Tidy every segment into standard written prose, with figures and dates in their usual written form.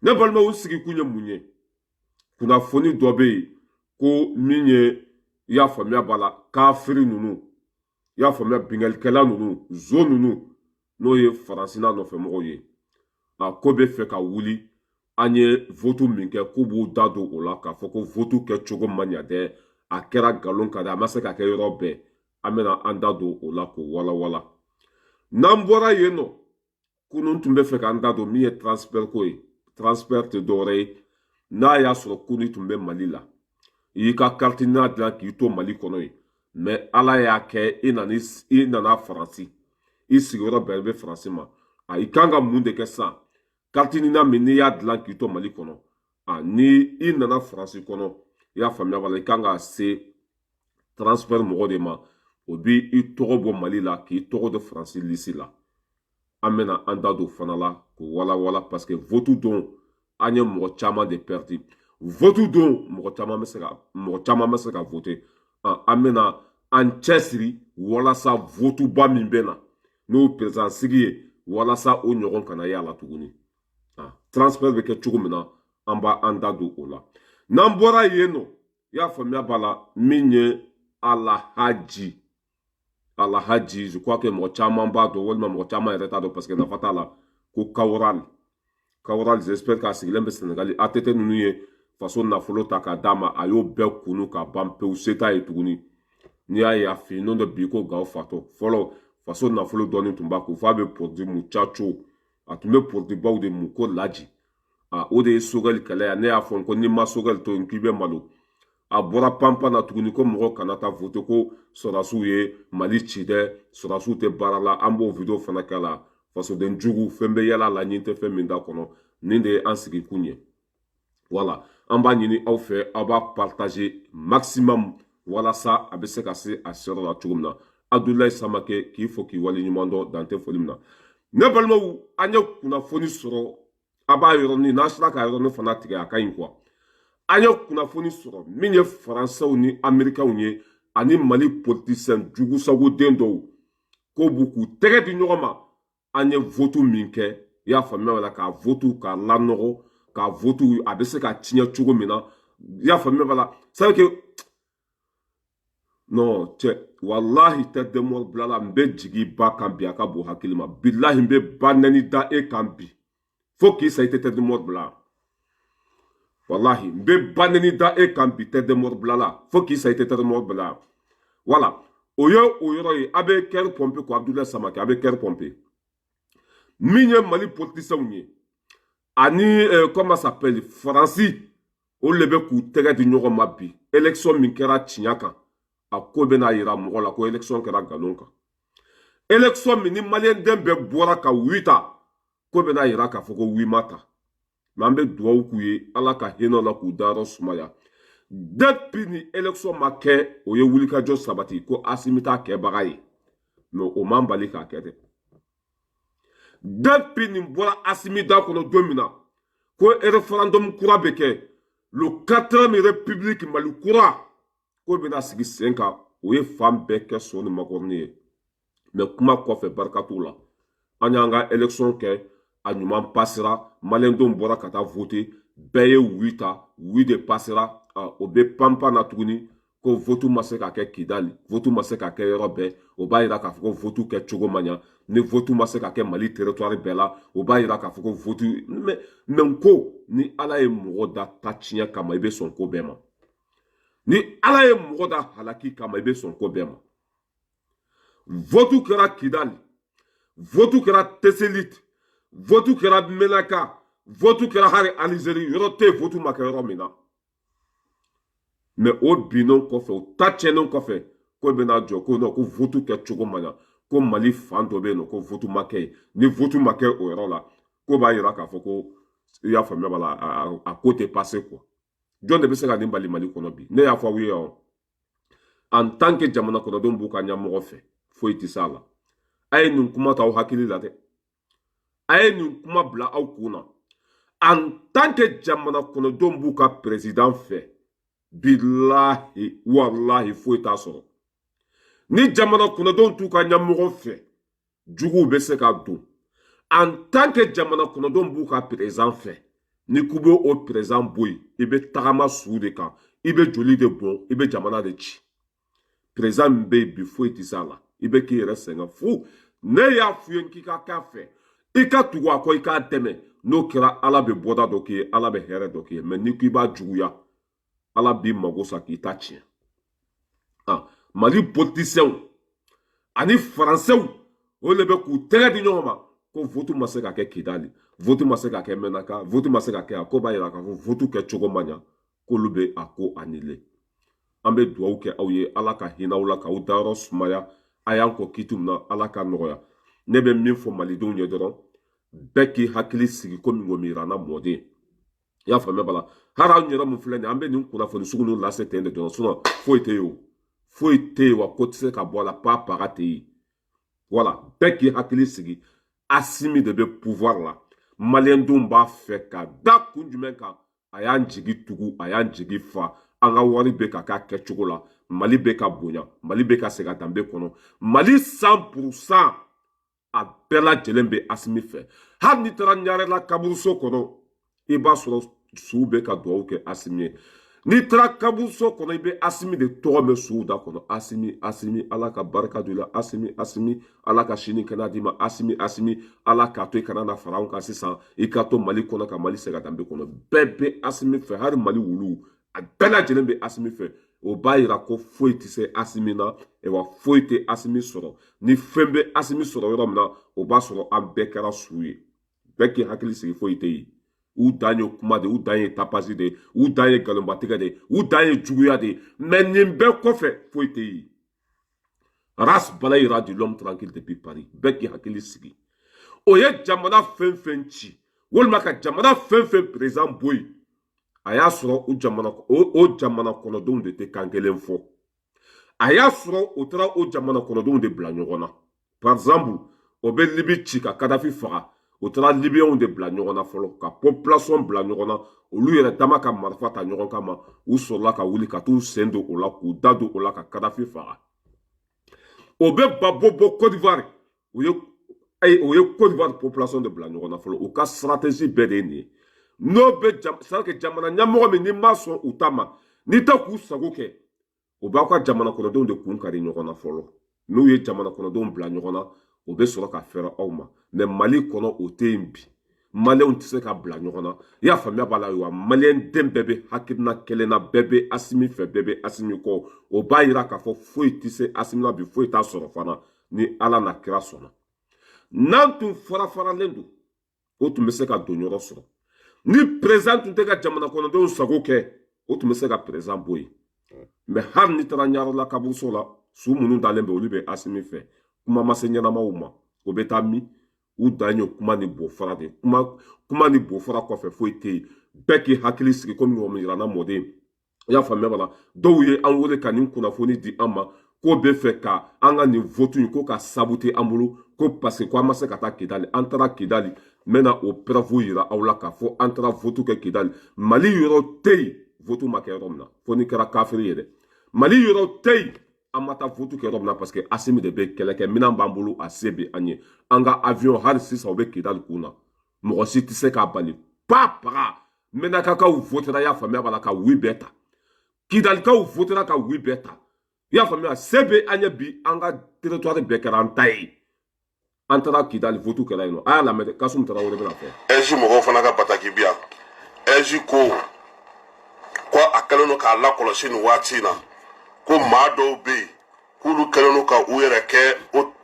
Ne balimaw, sigikun ye mun ye? Kunnafoni dɔ bɛ yen ko min ye, i y'a faamuya b'a la, kafiri ninnu, i y'a faamuya, bingalikɛla ninnu, zo ninnu, n'o ye Faransi n'a nɔfɛmɔgɔw ye, a ko bɛ fɛ ka wuli. An ye vote min kɛ, k'u b'u da don o la k'a fɔ ko vote kɛcogo ma ɲa dɛ, a kɛra nkalon kan dɛ, a ma se ka kɛ yɔrɔ bɛɛ. An bɛna an da don o la k'o walawala. N'an bɔra yen nɔ, kunun tun bɛ fɛ k'an da don min ye transfert ko ye. Transfert tɛ dɔwɛrɛ ye, n'a y'a sɔrɔ ko n'i tun bɛ Mali la, i y'i ka carte NINA dilan k'i to Mali kɔnɔ yen, mais Ala y'a kɛ i nana Faransi, i sigiyɔrɔ bɛn bɛ Faransi ma, a i kan ka mun de kɛ sisan? Carte NINA min n'i y'a dilan k'i to Mali kɔnɔ, a ni i nana Faransi kɔnɔ, i y'a faamuya b'a la, i kan ka se transfert mɔgɔ de ma, o bi i tɔgɔ bɔ Mali la k'i tɔgɔ don Faransi liste la. An bɛna an da don fana la k'o walawala, parce que vote don, an ye mɔgɔ caman de perdu. Vote don, mɔgɔ caman bɛ se ka voter. An bɛna an cɛsiri walasa vote ba min bɛ na, n'o président sigi ye, walasa o ɲɔgɔn kana y'a la tuguni. Transfert bɛ kɛ cogo min na, an b'an da don o la. N'an bɔra yen nɔ, i y'a faamuya b'a la, min ye Alahaji, je crois que mɔgɔ caman b'a dɔn, walima mɔgɔ caman yɛrɛ t'a dɔn, parce que nafa t'a la, ko Kaworal, Kaworal, j'espère k'a sigilen bɛ Senegali. ATT ninnu ye faso nafolo ta k'a d'a ma, a y'o bɛɛ kunu ka ban pewu, se t'a ye tuguni. N'i y'a ye a finnen dɔ bi ko Gawo fatɔ fɔlɔ, faso nafolo dɔɔni tun b'a kun f'a bɛ produit mu caco, a tun bɛ produit baw de mu ko laji. A o de ye Choguel kɛlɛ ya. Ne y'a fɔ ko n'i ma Choguel to yen, k'i bɛ malo. A bɔra panpan na tuguni ko mɔgɔ kana taa voter, ko sɔrɔdasiw ye Mali ci dɛ, sɔrɔdasiw tɛ baara la. An b'o vidéo fana kɛ la. Fasoden jugu, fɛn bɛ yala la ɲin tɛ fɛn min da kɔnɔ. Nin de ye an sigikun ye. Wala an b'a ɲini aw fɛ, aw b'a partager maximum walasa a bɛ se ka se a seyɔrɔ la cogo min na. Abdoulaye Samake, k'i fo k'i waleɲuman dɔn, dan tɛ foli min na. Ne balimaw, an ye kunnafoni sɔrɔ, a b'a yɔrɔnin n'an sera ka yɔrɔnin fana tigɛ, a ka ɲi quoi. An ye kunnafoni sɔrɔ min ye Faransɛw ni Amerikɛnw ye ani Mali politicien jugusagoden dɔw ko b'u k'u tɛgɛ di ɲɔgɔn ma. An ye vote min kɛ, i y'a faamuya la, k'a vote k'a lanɔgɔ, k'a vote a bɛ se ka tiɲɛ cogo min na, i y'a faamuya la, c'est que non cɛ, walahi, tête de mort bilala. N bɛ jigin ba kan bi, a ka bon hakili ma. Bilahi, n bɛ ba nɛni da e kan bi fo k'i sa, i tɛ tête de mort bila. Walahi, n bɛ ba nɛni da e kan bi, tête de mort bilala, fo k'i sa, i tɛ tête de mort bila. Wala o ye o yɔrɔ ye. A bɛ cœur pomper ko Abdoulaye Samake, a bɛ cœur pomper. Min ye Mali politiciens ye ani comment s'appelle, Faransi, olu de bɛ k'u tɛgɛ di ɲɔgɔn ma bi. Élection min kɛra tiɲɛ kan, a ko bɛna yira mɔgɔ la ko élection kɛra nkalon kan. Élection min ni maliyɛn den bɛɛ bɔra ka oui ta, ko bɛna yira k'a fɔ ko oui ma ta. Mais an bɛ dugawu k'u ye, Ala ka hinɛ la k'u dayɔrɔ sumaya. Depuis ni élection ma kɛ, o ye wulikajɔ sabati ko Asimi t'a kɛbaga ye, mais o man bali k'a kɛ dɛ. Depuis nin bɔra Asimi da kɔnɔ don min na ko référendum kura bɛ kɛ, le quatrième république, Mali kura ko bɛna sigi sen kan, o ye fan bɛɛ kɛ so ni makɔrɔni ye. Mais kuma kɔfɛ, barika t'u la. An y'an ka élection kɛ, a ɲuman pasera, maliyɛndenw bɔra ka taa voter, bɛɛ ye oui ta, oui de pasera. O bɛ panpan na tuguni ko vote ma se ka kɛ Kidali, vote ma se ka kɛ yɔrɔ bɛɛ. O b'a yira k'a fɔ ko vote kɛ cogo man ɲa. Ni vote ma se ka kɛ Mali territoire bɛɛ la, o b'a yira k'a fɔ ko vote. Mais ko ni Ala ye mɔgɔ da ta tiɲɛ kama, i bɛ sɔn ko bɛɛ ma. Ni Ala ye mɔgɔ da halaki kama, i bɛ sɔn ko bɛɛ ma. Vote kɛra Kidali, vote kɛra Teselit, vote kɛra Menaka, vote kɛra hali Alizeri, yɔrɔ tɛ yen vote ma kɛ yɔrɔ min na. Mais o binnen kɔfɛ, o ta tiɲɛnen kɔfɛ, ko bɛna jɔ ko non, ko vote kɛ cogo man ɲa, ko Mali fan dɔ bɛ yen nɔ ko vote ma kɛ yen. Ni vote ma kɛ o yɔrɔ la, ko b'a yira k'a fɔ ko, i y'a faamuya b'a la, a ko tɛ passer quoi. Jɔn de bɛ se ka nin bali Mali kɔnɔ bi? Ne y'a fɔ aw ye yan, en tant que jamana kɔnɔdenw b'u ka ɲɛmɔgɔ fɛ, foyi tɛ s'a la. A ye nin kuma ta aw hakili la dɛ, a ye nin kuma bila aw kun na. En tant que jamana kɔnɔdenw b'u ka président fɛ, bilahi, walahi, foyi t'a sɔrɔ. Ni jamana kɔnɔdenw t'u ka ɲɛmɔgɔ fɛ, juguw bɛ se ka don. En tant que jamana kɔnɔdenw b'u ka président fɛ. Ni k'u bɛ o président bɔ yen, i bɛ tagama su de kan, i bɛ joli de bɔn, i bɛ jamana de ci. Président min bɛ yen bi, foyi tɛ s'a la, i bɛ k'i yɛrɛ sɛgɛn fu. Ne y'a f'u ye k'i ka k'a fɛ, i ka tugu a kɔ, i k'a dɛmɛ. N'o kɛra, Ala bɛ bɔda dɔ k'i ye, Ala bɛ hɛrɛ dɔ k'i ye. Mɛ n'i ko i b'a juguya, Ala b'i mago sa k'i ta tiɲɛ. Ah, Mali politiciens ani Faransɛw, o de bɛ k'u tɛgɛ di ɲɔgɔn ma ko vote ma se ka kɛ Kidali, vote ma se ka kɛ Mɛnaka, vote ma se ka kɛ yan, ko b'a yira k'a fɔ vote kɛcogo ma ɲa, k'olu bɛ a ko annuler. An bɛ dugawu kɛ aw ye, Ala ka hinɛ aw la k'aw dayɔrɔ sumaya. A y'an kɔ kiti min na, Ala ka nɔgɔya. Ne bɛ min fɔ Malidenw ye dɔrɔn, bɛɛ k'i hakili sigi komi ŋɔmiranna mɔden. I y'a faamuya bala? Hali anw yɛrɛ mun filɛ nin ye, an bɛ nin kunnafoni sugu ninnu lase ten de dɔrɔn. Sinon foyi tɛ yen o, foyi tɛ yen wa, ko tɛ se ka bɔ a la, pa paga tɛ yen. Wala bɛɛ k'i hakili sigi, Asimi de bɛ pouvoir la. Maliyɛndenw b'a fɛ ka da kun jumɛn kan? A y'an jigi tugu, a y'an jigi fa. An ka wari bɛ ka k'a kɛcogo la, Mali bɛ ka bonya, Mali bɛ ka segin a danbe kɔnɔ. Mali 100%, a bɛɛ lajɛlen bɛ Asimi fɛ. Hali n'i taara Ɲarela kaburuso kɔnɔ, i b'a sɔrɔ suw bɛ ka dugawu kɛ Asimi ye. N'i taara kaburuso kɔnɔ, i bɛ Asimi de tɔgɔ mɛn suw da kɔnɔ: Asimi, Asimi, Ala ka barika don i la. Asimi, Asimi, Ala ka sini kɛnɛya d'i ma. Asimi, Asimi, Ala k'a to i kana na fara anw kan sisan, i ka to Mali kɔnɔ ka Mali segin a danbe kɔnɔ. Bɛɛ bɛ Asimi fɛ, hali Mali wuluw, a bɛɛ lajɛlen bɛ Asimi fɛ. O b'a yira ko foyi tɛ se Asimi na, wa foyi tɛ Asimi sɔrɔ. Ni fɛn bɛ Asimi sɔrɔ yɔrɔ min na, o b'a sɔrɔ an bɛɛ kɛra su ye. Bɛɛ k'i hakili sigi, foyi tɛ yen. U dan ye kuma de, u dan ye tapasi de, u dan ye nkalonbatigɛ de, u dan ye juguya de. Mɛ nin bɛɛ kɔfɛ, foyi tɛ yen. Ras Balayira de l'homme tranquille depuis Paris. Bɛɛ k'i hakili sigi. O ye jamana fɛn fɛn ci walima ka jamana fɛn fɛn président bɔ yen, a y'a sɔrɔ o jamana kɔnɔdenw de tɛ kan kelen fɔ. A y'a sɔrɔ o taara o jamana kɔnɔdenw de bila ɲɔgɔn na. Par exemple, o bɛ Libi ci ka Kadafi faga, o taara Libiyɛnw de bila ɲɔgɔn na fɔlɔ, ka population bila ɲɔgɔn na. Olu yɛrɛ dama ka marifa ta ɲɔgɔn kama, u sɔrɔla ka wuli ka t'u sen don o la, k'u da don o la ka Kadafi faga. O bɛ Gbagbo bɔ Côte d'Ivoire, o ye Côte d'Ivoire population de bila ɲɔgɔn na fɔlɔ. U ka stratégie bɛɛ de ye nin ye. N'o bɛ c'est à dire que jamana ɲɛmɔgɔ min n'i ma sɔn u ta ma, n'i tɛ k'u sago kɛ, o b'aw ka jamana kɔnɔdenw de kun kari ɲɔgɔn na fɔlɔ. N'u ye jamana kɔnɔdenw bila ɲɔgɔn na, o bɛ sɔrɔ ka fɛrɛ aw ma. Mɛ Mali kɔnɔ, o tɛ yen bi. Maliyɛnw tɛ se ka bila ɲɔgɔn na. I y'a faamuya b'a la? Wa Maliyɛn den bɛɛ bɛ hakilina kelen na, bɛɛ bɛ Asimi fɛ, bɛɛ bɛ Asimi kɔ. O b'a yira k'a fɔ foyi tɛ se Asimi na bi, foyi t'a sɔrɔ fana, ni Ala na kira sɔnna. N'an tun fara faralen don, o tun bɛ se ka don yɔrɔ sɔrɔ. Ni président tun tɛ ka jamana kɔnɔdenw sago kɛ, o tun bɛ se ka président bɔ yen. Mɛ hali ni taara Ɲarela kaburuso la, su minnu dalen bɛ, olu bɛ Asimi fɛ. Kuma ma se ɲɛnamaw ma, o bɛ taa min? U dan ye kuma ni bofara de. Kuma, kuma ni bofara kɔfɛ, foyi tɛ yen. Bɛɛ k'i hakili sigi komi ɲɔgɔn yiranna mɔden. I y'a faamuya bala? Dɔw ye an wele ka nin kunnafoni di an ma k'o bɛ fɛ ka an ka nin vote in ko ka saboter an bolo, ko parce que ko an ma se ka taa Kidali. An taara Kidali. N bɛna o preuve yira aw la k'a fɔ an taara vote kɛ Kidali. Mali yɔrɔ tɛ yen vote ma kɛ yɔrɔ min na, fo n'i kɛra kafiri ye dɛ. Mali yɔrɔ tɛ yen an ma taa vote kɛ yɔrɔ min na, parce que Asimi de bɛ kɛlɛkɛ minɛn b'an bolo, a se bɛ an ye. An ka avion, hali sisan o bɛ Kidali kun na, mɔgɔ si tɛ se k'a bali. Pa paga, Mɛnakakaw votera, i y'a faamuya b'a la, ka oui bɛɛ ta. Kidalikaw votera ka oui bɛɛ ta. I y'a faamuya? Se bɛ an ye bi, an ka territoire bɛɛ kɛra an ta ye. An taara Kidali, vote kɛra yen nɔ. A y'a lamɛn dɛ, Kasumu Tarawele bɛna fɔ. AIGE mɔgɔw fana ka bataki bi yan. AIGE ko a kɛlen don k'a lakɔlɔsi nin waati in na ko maa dɔw bɛ yen k'olu kɛlen don ka u yɛrɛ kɛ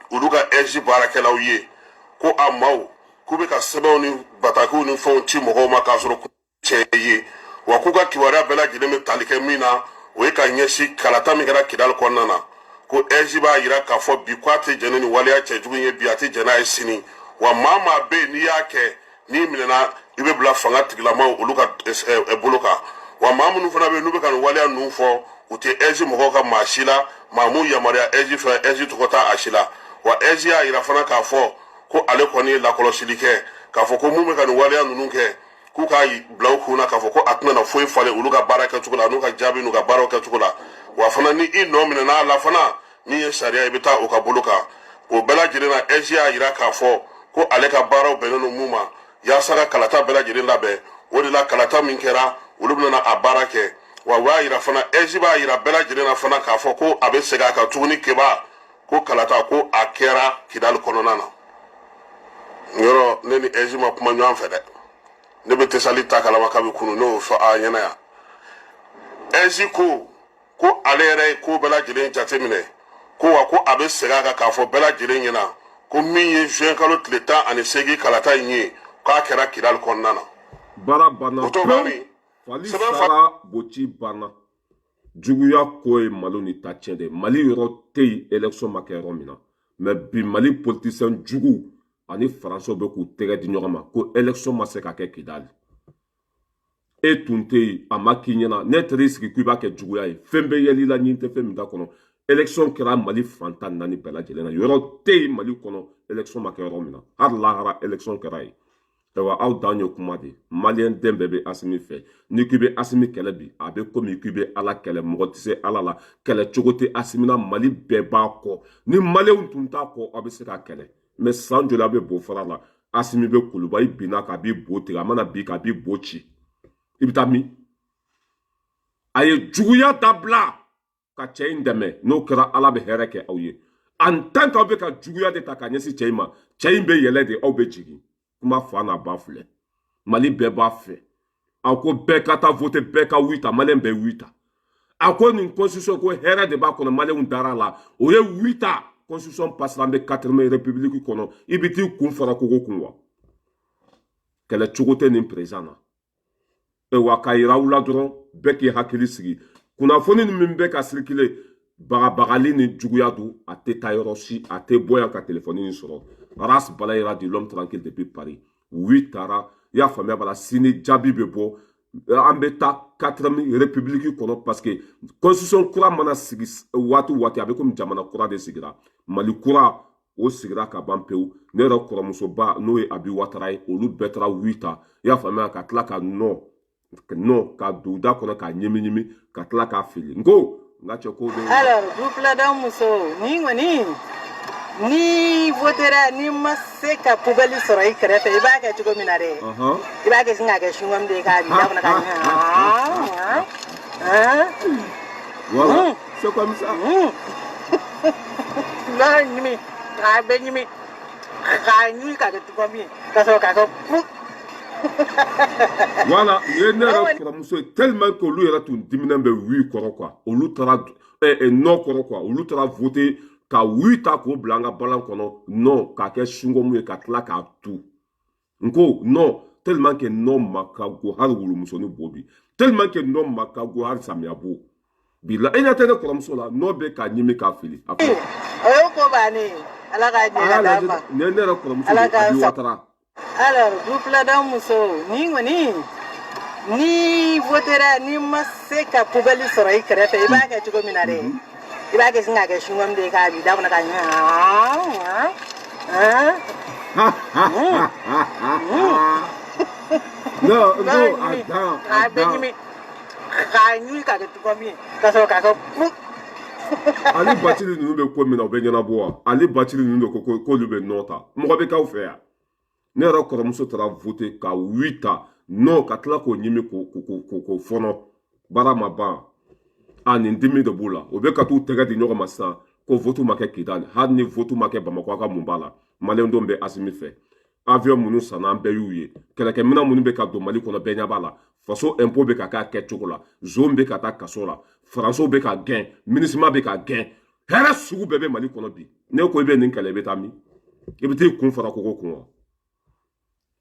olu ka AIGE baarakɛlaw ye, ko a maaw k'u bɛ ka sɛbɛnw ni batakiw ni fɛnw ci mɔgɔw ma k'a sɔrɔ cɛ ye, wa k'u ka kibaruya bɛɛ lajɛlen bɛ tali kɛ min na, o ye ka ɲɛsin kalata min kɛra Kidali kɔnɔna na. Ko AIGE b'a yira k'a fɔ bi k'a tɛ jɛn ni nin waleya cɛjugu in ye bi, a tɛ jɛn n'a ye sini. Wa maa maa bɛ yen, n'i y'a kɛ, n'i minɛna, i bɛ bila fanga tigilamaw olu ka bolo kan. Wa maa minnu fana bɛ yen n'u bɛ ka nin waleya ninnu fɔ, u tɛ AIGE mɔgɔw ka maa si la, maa m'u yamaruya AIGE fɛ, AIGE tɔgɔ t'a a si la. Wa AIGE y'a yira fana k'a fɔ ko ale kɔni ye lakɔlɔsili kɛ k'a fɔ ko mun bɛ ka nin waleya ninnu kɛ, k'u k'a bila u kun na k'a fɔ ko a tɛna na foyi falen olu ka baara kɛcogo la, n'u ka jaabi n'u ka baaraw kɛcogo la. Wa fana, ni i nɔ minɛ n'a la fana, min ye sariya, i bɛ taa o ka bolo kan. O bɛɛ lajɛlen na, AIGE y'a yira k'a fɔ ko ale ka baaraw bɛnnen don mun ma yaasa ka kalata bɛɛ lajɛlen labɛn. O de la, kalata min kɛra, olu bɛna a baara kɛ. Wa u b'a yira fana, AIGE b'a yira bɛɛ lajɛlen na fana k'a fɔ ko a bɛ segin a kan tuguni, Keba, ko kalata ko a kɛra Kidali kɔnɔna na. Yɔrɔ ne ni AIGE ma kuma ɲɔgɔn fɛ dɛ. Ne bɛ Tesali ta kalama kabi kunu, n'o fɔ a ɲɛna yan. AIGE ko ale yɛrɛ ye ko bɛɛ lajɛlen jateminɛ, ko wa ko a bɛ segin a kan k'a fɔ bɛɛ lajɛlen ɲɛna ko min ye juin kalo tile 18 kalata in ye, k'a kɛra Kidali kɔnɔna na. Baara banna. O t'o pewu. Bannen. Fali Sɛbɛn sara boci banna. Juguya ko ye malo ni ta tiɲɛ de. Mali yɔrɔ tɛ yen élection ma kɛ yɔrɔ min na. Mais bi, Mali politicien juguw ani Faransɛw bɛ k'u tɛgɛ di ɲɔgɔn ma ko élection ma se ka kɛ Kidali. E tun tɛ yen, a ma k'i ɲɛna. Ne taara i sigi k'i b'a kɛ juguya ye, fɛn bɛ yɛlɛ i la ɲin tɛ fɛn min t'a kɔnɔ. Élection kɛra Mali fan 14 bɛɛ lajɛlen na. Yɔrɔ tɛ yen Mali kɔnɔ élection ma kɛ yɔrɔ min na. Hali lahara élection kɛra yen. Ayiwa, aw dan ye kuma de. Maliyɛn den bɛɛ bɛ Asimi fɛ. N'i k'i bɛ Asimi kɛlɛ bi, a bɛ komi k'i bɛ Ala kɛlɛ. Mɔgɔ tɛ se Ala la. Kɛlɛ cogo tɛ Asimi na. Mali bɛɛ b'a kɔ. Ni Maliyɛnw tun t'a kɔ, aw bɛ se ka kɛlɛ. Mais san joli a bɛ bo fara la? Asimi bɛ kuluba, i binna k'a b'i bo tigɛ, a mana bin k'a b'i bo ci, i bɛ taa min? A ye juguya dabila ka cɛ in dɛmɛ. N'o kɛra, Ala bɛ hɛrɛ kɛ aw ye. En tant que aw bɛ ka juguya de ta ka ɲɛsin cɛ in ma, cɛ in bɛ yɛlɛ de, aw bɛ jigin. Kuma fa n'a ba filɛ. Mali bɛɛ b'a fɛ. A ko bɛɛ ka taa voter, bɛɛ ka oui ta. Maliyɛn bɛɛ oui ta. A ko nin constitution ko hɛrɛ de b'a kɔnɔ, Maliyɛnw dara la, o ye oui ta. Constitution passera, an bɛ quatrième république kɔnɔ. I bɛ t'i kun fara kogo kun wa? Kɛlɛ cogo tɛ nin président na. Wa k'a yira aw la dɔrɔn, bɛɛ k'i hakili sigi. Kunnafoni min bɛ ka circuler, bagabagali ni juguya don, a tɛ taa yɔrɔ si, a tɛ bɔ yan ka telefɔni in sɔrɔ. Ras Balayira di, l'homme tranquille depuis Paris. Oui taara, i y'a faamuya b'a la. Sini jaabi bɛ bɔ, an bɛ taa quatrième république kɔnɔ, parce que constitution kura mana sigi waati o waati, a bɛ komi jamana kura de sigira. Mali kura o sigira ka ban pewu. Ne yɛrɛ kɔrɔmusoba, n'o ye Abi Watara ye, olu bɛɛ taara oui ta, i y'a faamuya, ka tila ka nɔ nɔ ka don da kɔnɔ k'a ɲimi ɲimi, ka tila k'a fili. N ko n ka cɛ ko bɛ. Alors, dufilada muso, ni kɔni ni votera, n'i ma se ka poubelle sɔrɔ i kɛrɛfɛ, i b'a kɛ cogo min na dɛ, i b'a kɛ sin k'a kɛ chewing-gum de ye k'a bila kɔnɔ ka. Voilà, c'est comme ça. I b'a ɲimi k'a bɛɛ ɲimi k'a ɲimi k'a kɛ chewing-gum ye ka sɔrɔ k'a kɛ pu. Voilà, nin ye ne yɛrɛ kɔrɔmuso ye. Tellement que olu yɛrɛ tun diminen bɛ oui kɔrɔ quoi, olu taara non kɔrɔ quoi. Olu taara voter ka oui ta k'o bila an ka balan kɔnɔ, non k'a kɛ chewing-gum ye, ka tila k'a tu. N ko non, tellement que non ma ka go hali wulumusonin bo bi, tellement que non ma ka go hali samiya bo bi la. E ɲɛ tɛ ne kɔrɔmuso la, non bɛ k'a ɲimi k'a fili a filɛ. O ye ko bannen ye. Ala k'a ɲɛ ka d'a ma. Nin ye ne yɛrɛ kɔrɔmuso Ala de k'a Abi sa. Watara. Alors, dufilada muso, ni kɔni ni votera, n'i ma se ka poubelle sɔrɔ i kɛrɛfɛ, i b'a kɛ cogo min na dɛ, i b'a kɛ sin k'a kɛ chewing-gum de ye k'a bila da kɔnɔ ka. Non I b'a non, a ɲimi dan k'a a bɛɛ dan. ɲimi k'a ɲimi k'a kɛ chewing-gum ye ka sɔrɔ k'a kɛ pu. Ale Bacili ninnu bɛ ko min na, o bɛ ɲɛnabɔ wa? Ale Bacili ninnu de ko k'olu bɛ nɔ ta. Mɔgɔ bɛ k'aw fɛ yan. Ne yɛrɛ kɔrɔmuso taara voter ka oui ta, non ka tila k'o ɲimi k'o fɔnɔ. Baara ma ban. A nin dimi de b'u la, o bɛ ka t'u tɛgɛ di ɲɔgɔn ma sisan ko vote ma kɛ Kidali. Hali ni vote ma kɛ Bamakɔ, a ka mun b'a la? Maliyɛn denw bɛ Asimi fɛ. Avion minnu sanna, an bɛɛ y'u ye. Kɛlɛkɛminɛn minnu bɛ ka don Mali kɔnɔ, bɛɛ ɲɛ b'a la. Faso impôt bɛ ka k'a kɛcogo la. Zon bɛ ka taa kaso la, Faransiw bɛ ka gɛn, MINUSMA bɛ ka gɛn. Hɛrɛ sugu bɛɛ bɛ Mali kɔnɔ bi. Ne ko i bɛ nin kɛlɛ, i bɛ taa min? I bɛ t'i kun fara kogo kun wa?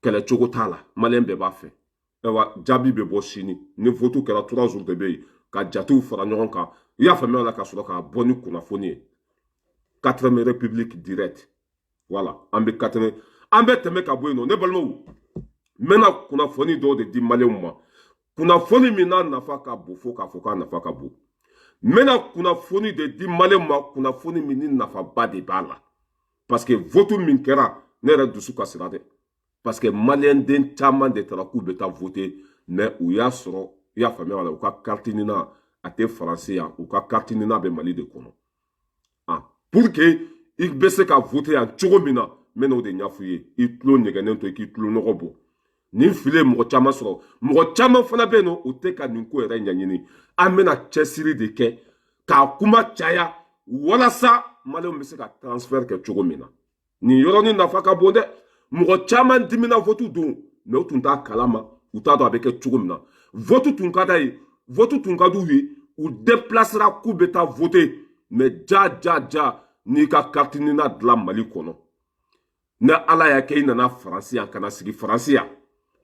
Kɛlɛ cogo t'a la. Maliyɛn bɛɛ b'a fɛ. Ayiwa, jaabi bɛ bɔ sini. Ni vote kɛra, 3 jours de bɛ yen ka jatew fara ɲɔgɔn kan, i y'a faamuya la, ka sɔrɔ k'a bɔ ni kunnafoni ye. Quatrième république direct. Voilà, an bɛ quatrième, an bɛ tɛmɛ ka bɔ yen nɔ. Ne balimaw, n bɛna kunnafoni dɔw de di Maliyɛnw ma, kunnafoni min n'a nafa ka bon fo k'a fɔ k'a nafa ka bon. N bɛna kunnafoni de di Maliyɛnw ma, kunnafoni min ni nafaba de b'a la, parce que vote min kɛra, ne yɛrɛ dusu kasira dɛ, parce que maliyɛn den caman de taara k'u bɛ taa voter, mais u y'a sɔrɔ, i y'a faamuya la, u ka carte NINA a tɛ Faransi yan, u ka carte NINA bɛ Mali de kɔnɔ. Ah, pour que i bɛ se ka voter yan cogo min na, n bɛ n'o de ɲɛf'u ye. I tulo ɲɛgɛnnen to, i k'i tulo nɔgɔ bɔ. Nin fili ye mɔgɔ caman sɔrɔ, mɔgɔ caman fana bɛ yen nɔ, u tɛ ka nin ko yɛrɛ ɲɛɲini. An bɛna cɛsiri de kɛ k'a kuma caya walasa maliyɛnw bɛ se ka transfert kɛ cogo min na. Nin yɔrɔnin nafa ka bon dɛ. Mɔgɔ caman dimina vote don, mais u tun t'a kalama, u t'a dɔn a bɛ kɛ cogo min na. Vote tun ka d'a ye, vote tun ka d'u ye, u déplacera k'u bɛ taa voter. Mais ja ja ja, n'i ka carte NINA dilan Mali kɔnɔ, ni Ala y'a kɛ i nana Faransi yan ka na sigi Faransi yan,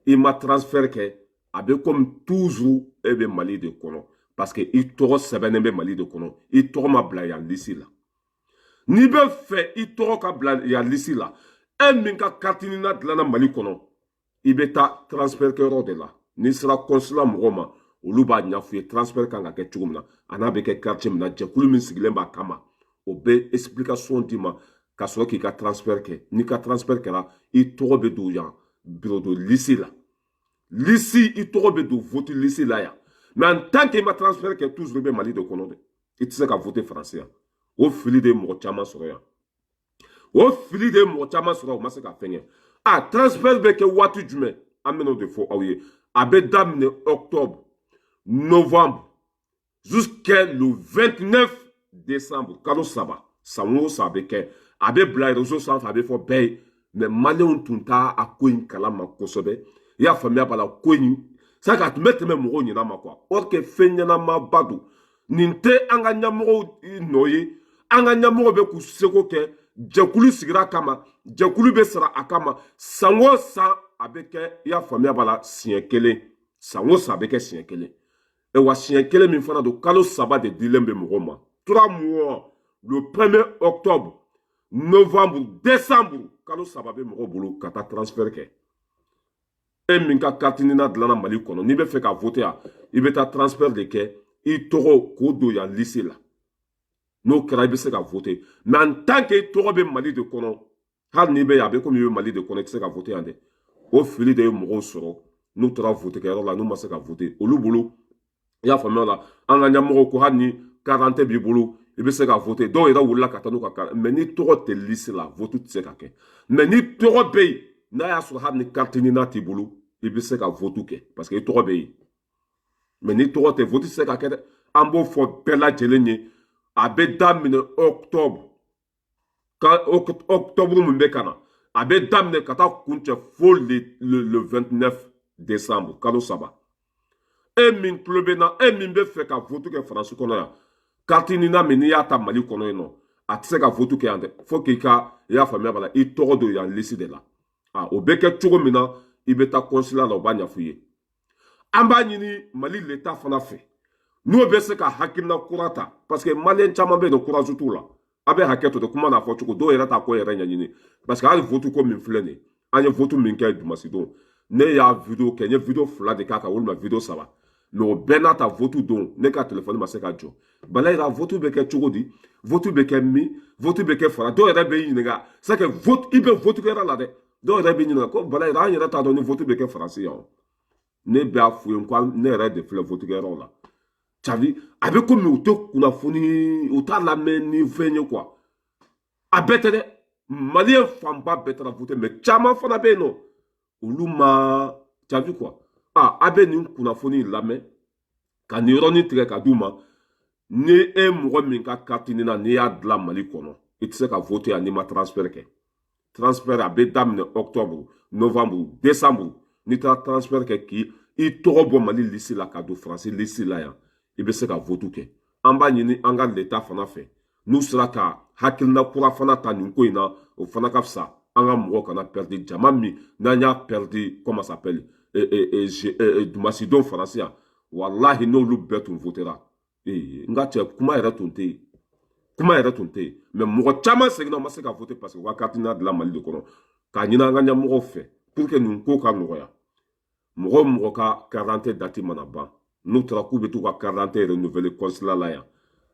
i ma transfert kɛ, a bɛ komi toujours e bɛ Mali de kɔnɔ, parce que i tɔgɔ sɛbɛnnen bɛ Mali de kɔnɔ, i tɔgɔ ma bila yan liste la. N'i bɛ fɛ i tɔgɔ ka bila yan liste la, e min ka carte NINA dilanna Mali kɔnɔ, i bɛ taa transfert kɛyɔrɔ de la. N'i sera consulat mɔgɔw ma, olu b'a ɲɛf'u ye transfert kan ka kɛ cogo min na, a n'a bɛ kɛ quartier min na, jɛkulu min sigilen b'a kama, o bɛ explication d'i ma ka sɔrɔ k'i ka transfert kɛ. N'i ka transfert kɛra, i tɔgɔ bɛ don yan bureau de liste la, liste, i tɔgɔ bɛ don vote liste la yan. Mais en tant que i ma transfert kɛ, toujours i bɛ Mali de kɔnɔ dɛ, i tɛ se ka voter Faransi yan. O fili de ye mɔgɔ caman sɔrɔ yan, o fili de ye mɔgɔ caman sɔrɔ, o ma se ka fɛn kɛ. A transfert bɛ kɛ waati jumɛn? An bɛn'o de fɔ aw ye. A bɛ daminɛ octobre, novembre jusqu'à le 29 décembre, kalo 3. San o san a bɛ kɛ, a bɛ bila réseau sanfɛ, a bɛ fɔ bɛɛ ye. Mais maliyɛnw tun t'a a ko in kalama kosɛbɛ. I y'a faamuya b'a la, ko in saka a tun bɛ tɛmɛ mɔgɔw ɲɛna ma quoi. Or que fɛn ɲɛnamaba don. Nin tɛ an ka ɲɛmɔgɔw nɔ ye. An ka ɲɛmɔgɔw bɛ k'u seko kɛ. Jɛkulu sigira kama, jɛkulu bɛ sara a kama. San o san a bɛ kɛ, i y'a faamuya b'a la, siɲɛ kelen. San o san a bɛ kɛ siɲɛ kelen. Wa siɲɛ kelen min fana don, kalo 3 de dilen bɛ mɔgɔw ma, 3 mois, le premier octobre, novembre, décembre. Kalo 3 bɛ mɔgɔw bolo ka taa transfert kɛ. E min ka carte NINA dilanna Mali kɔnɔ, n'i bɛ fɛ ka voter yan, i bɛ taa transfert de kɛ, i tɔgɔ k'o don yan liste la. N'o kɛra, i bɛ se ka voter. Mais en tant que i tɔgɔ bɛ Mali de kɔnɔ, hali n'i bɛ yan, a bɛ komi i bɛ Mali de kɔnɔ, i tɛ se ka voter yan dɛ. O fili de ye mɔgɔw sɔrɔ, n'u taara voter kɛyɔrɔ la, n'u ma se ka voter olu bolo. I y'a faamuya la, an ka ɲɛmɔgɔw ko hali ni carte b'i bolo, i bɛ se ka voter. Dɔw yɛrɛ wulila ka taa n'u ka carte. Mais ni tɔgɔ tɛ liste la, vote tɛ se ka kɛ. Mais ni tɔgɔ bɛ yen, n'a y'a sɔrɔ hali ni carte NINA t'i bolo, i bɛ se ka vote kɛ, parce que i tɔgɔ bɛ yen. Mais ni tɔgɔ tɛ, vote tɛ se ka kɛ dɛ. An b'o fɔ bɛɛ lajɛlen ye. A bɛ daminɛ octobre ka octobre min bɛ ka na, a bɛ daminɛ ka taa kuncɛ fo le 29 décembre, kalo 3. E min tulo bɛ na, e min bɛ fɛ ka vote kɛ Faransi kɔnɔ yan, carte NINA min n'i y'a ta Mali kɔnɔ yen nɔ, a tɛ se ka vote kɛ yan dɛ, fo k'i ka, i y'a faamuya b'a la, i tɔgɔ don yan liste de la. A o bɛ kɛ cogo min na, i bɛ taa consulat la, o b'a ɲɛfɔ i ye. An b'a ɲini Mali l'État fana fɛ, n'o bɛ se ka hakilina kura ta, parce que maliyɛn caman bɛ yen nɔ, courage t'u la. A bɛ hakɛ to de, kuma n'a fɔ cogo, dɔw yɛrɛ t'a ko yɛrɛ ɲɛɲini. Parce que hali vote ko min filɛ nin ye, an ye vote min kɛ dimanche don, ne y'a vidéo kɛ, n ye vidéo 2 de k'a kan walima vidéo 3. Mais o bɛɛ n'a ta, vote don, ne ka téléphone ma se ka jɔ. Bala yira, vote bɛ kɛ cogo di? Vote bɛ kɛ min? Vote bɛ kɛ fara. Dɔw yɛrɛ bɛ ɲininka, c'est que vote, i bɛ vote kɛyɔrɔ la dɛ, dɔw yɛrɛ bɛ ɲininka ko bala yira, an yɛrɛ t'a dɔn ni vote bɛ kɛ Faransi yan. Ne b'a f'u ye ko ne yɛrɛ de filɛ vote kɛyɔrɔ la. Cavi, a bɛ komi u tɛ kunnafoni, u t'a lamɛn ni fɛn ye quoi. A bɛɛ tɛ dɛ, maliyɛn fanba bɛɛ taara voter, mais caman fana bɛ yen nɔ, olu ma cavi quoi. A a bɛ nin kunnafoni lamɛn ka nin yɔrɔnin tigɛ ka d'u ma. Ni e mɔgɔ min ka carte NINA, n'i y'a dilan Mali kɔnɔ, i tɛ se ka voter yan n'i ma transfert kɛ. Transfert a bɛ daminɛ octobre, novembre, décembre. N'i taara transfert kɛ k'i i tɔgɔ bɔ Mali liste la ka don Faransi liste la yan, i bɛ se ka vote kɛ. An b'a ɲini an ka l'État fana fɛ, n'u sera ka hakilina kura fana ta nin ko in na, o fana ka fisa. An ka mɔgɔw kana perdre jama min n'an y'a perdre, comment s'appelle, dimanche don Faransi yan. Walahi, n'olu bɛɛ tun votera, n ka cɛ, kuma yɛrɛ tun tɛ yen, kuma yɛrɛ tun tɛ yen. Mais mɔgɔ caman seginna, u ma se ka voter, parce que u ka carte NINA dilan Mali de kɔnɔ. K'a ɲini an ka ɲɛmɔgɔw fɛ pour que nin ko ka nɔgɔya. Mɔgɔ o mɔgɔ ka carte d'identité date mana ban, n'u taara k'u bɛ t'u ka carte d'identité renouveler consulat la yan,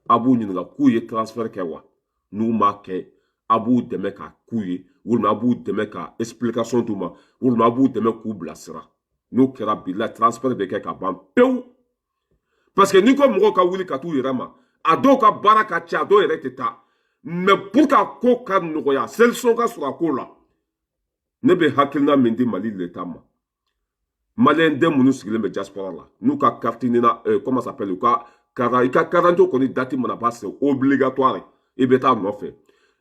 a b'u ɲininka k'u ye transfert kɛ wa. N'u m'a kɛ, a b'u dɛmɛ ka k'u ye, walima a b'u dɛmɛ ka explication d'u ma, walima a b'u dɛmɛ k'u bilasira. N'o kɛra, bila transfert bɛ kɛ ka ban pewu. Parce que n'i ko mɔgɔw ka wuli ka t'u yɛrɛ ma, a dɔw ka baara ka ca, a dɔw yɛrɛ tɛ taa. Mais pour ka ko ka nɔgɔya, solution ka sɔrɔ a ko la, ne bɛ hakilina min di Mali l'État ma. Maliyɛn den minnu sigilen bɛ diaspora la, n'u ka carte NINA, comment ça s'appelle, u ka carte, i ka carte d'identité kɔni date mana ban, c'est obligatoire, i bɛ taa nɔfɛ.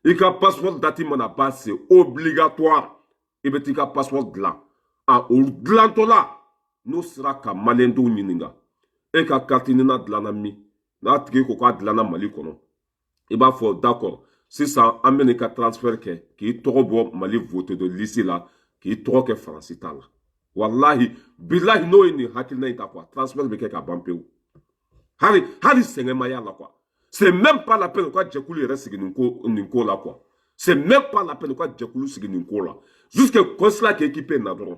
I ka passeport date mana ban, c'est obligatoire, i bɛ t'i ka passeport dilan. A o dilantɔ la, n'o sera ka maliyɛndenw ɲininka: e ka carte NINA dilanna min? N'a tigi ko k'a dilanna Mali kɔnɔ, i b'a fɔ: d'accord, sisan an bɛ n'i ka transfert kɛ k'i tɔgɔ bɔ Mali vote de liste la, k'i tɔgɔ kɛ Faransi ta la. Walahi bilahi, n'o ye nin hakilina in ta quoi, transfert bɛ kɛ ka ban pewu, hali hali sɛgɛn ma y'a la quoi. C'est même pas la peine u ka jɛkulu yɛrɛ sigi nin ko la quoi. C'est même pas la peine u ka jɛkulu sigi nin ko la. Jusque consulat k'équipe équipé na dɔrɔn,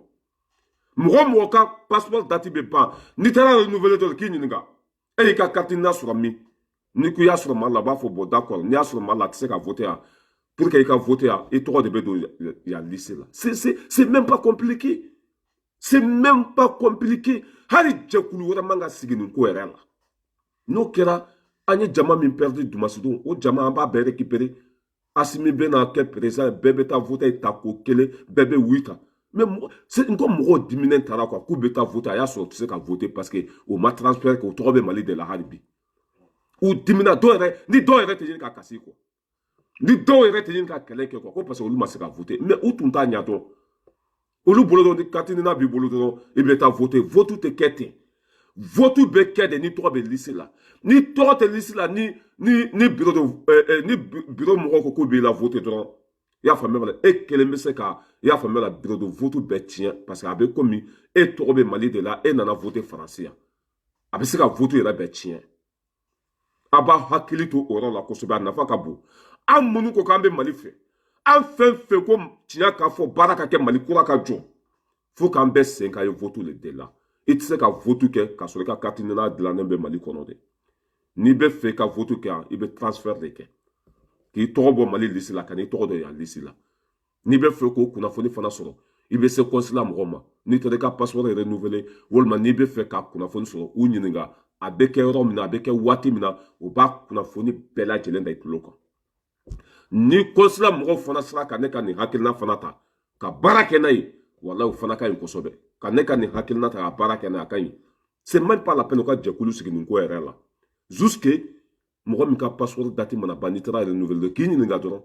mɔgɔ mɔgɔ ka passeport date bɛ ban, n'i taara renouveler dɔrɔn, k'i ɲininka: e y'i ka carte NINA sɔrɔ min? N'i ko i y'a sɔrɔ Mali la, u b'a fɔ: bon, d'accord, n'i y'a sɔrɔ Mali la, a tɛ se ka voter yan. Pour que i ka voter yan, i tɔgɔ de bɛ don yan liste la. C'est même pas compliqué, c'est même pas compliqué. Hali jɛkulu wɛrɛ man ka sigi nin ko yɛrɛ la. N'o kɛra, an ye jama min perdu dumasidon, o jama an b'a bɛɛ récupérer. Asimi bɛna kɛ président, bɛɛ bɛ taa voter ta ko kelen, bɛɛ bɛ oui ta. Mais n ko mɔgɔw diminen taara quoi, k'u bɛ taa voter, a y'a sɔrɔ u tɛ se ka voter parce que o ma transfert kɛ, o tɔgɔ bɛ Mali de la hali bi. U dimina, dɔw yɛrɛ ni dɔw yɛrɛ tɛ ɲini ka kasi quoi, ni dɔw yɛrɛ tɛ ɲini ka kɛlɛ kɛ quoi, ko parce que olu ma se ka voter. Mais u tun t'a ɲɛdɔn. Olu bolo dɔrɔn, ni carte NINA b'i bolo dɔrɔn, i bɛ taa voter. Vote tɛ kɛ ten. Vote bɛ kɛ de ni tɔgɔ bɛ liste la. Ni tɔgɔ tɛ liste la, ni bureau de ni bureau mɔgɔw ko k'u b'i la voter dɔrɔn, i y'a faamuya la, e kelen bɛ se ka, i y'a faamuya la, bureau de vote bɛɛ tiɲɛ, parce que a bɛ komi e tɔgɔ bɛ Mali de la, e nana voter Faransi yan. A bɛ se ka vote yɛrɛ bɛɛ tiɲɛ. A b'a hakili to o yɔrɔ la kosɛbɛ, a nafa ka bon. An minnu ko k'an bɛ Mali fɛ, an fɛn fɛn ko tiɲɛ k'a fɔ, baara ka kɛ, Mali kura ka jɔ, fo k'an bɛɛ sen ka ye vote de la. I tɛ se ka vote kɛ k'a sɔrɔ i ka carte NINA dilannen bɛ Mali kɔnɔ dɛ. N'i bɛ fɛ ka vote kɛ yan, i bɛ transfert de kɛ k'i tɔgɔ bɔ Mali liste la ka n'i tɔgɔ dɔ yan liste la. N'i bɛ fɛ k'o kunnafoni fana sɔrɔ, i bɛ se consulat mɔgɔw ma. N'i taara i ka passeport renouveler, walima n'i bɛ fɛ ka kunnafoni sɔrɔ, u ɲininka a bɛ kɛ yɔrɔ min na, a bɛ kɛ waati min na, u b'a kunnafoni bɛɛ lajɛlen da i tulo kan. Ni consulat mɔgɔw fana sera ka ne ka nin hakilina fana ta ka baara kɛ n'a ye, walahi, o fana ka ɲi kosɛbɛ. Ka ne ka nin hakilina ta ka baara kɛ n'a ye, a ka ɲi. C'est même pas la peine u ka jɛkulu sigi nin ko yɛrɛ la. Jusque mɔgɔ min ka passeport date mana ban, n'i taara renouveler, k'i ɲininka dɔrɔn: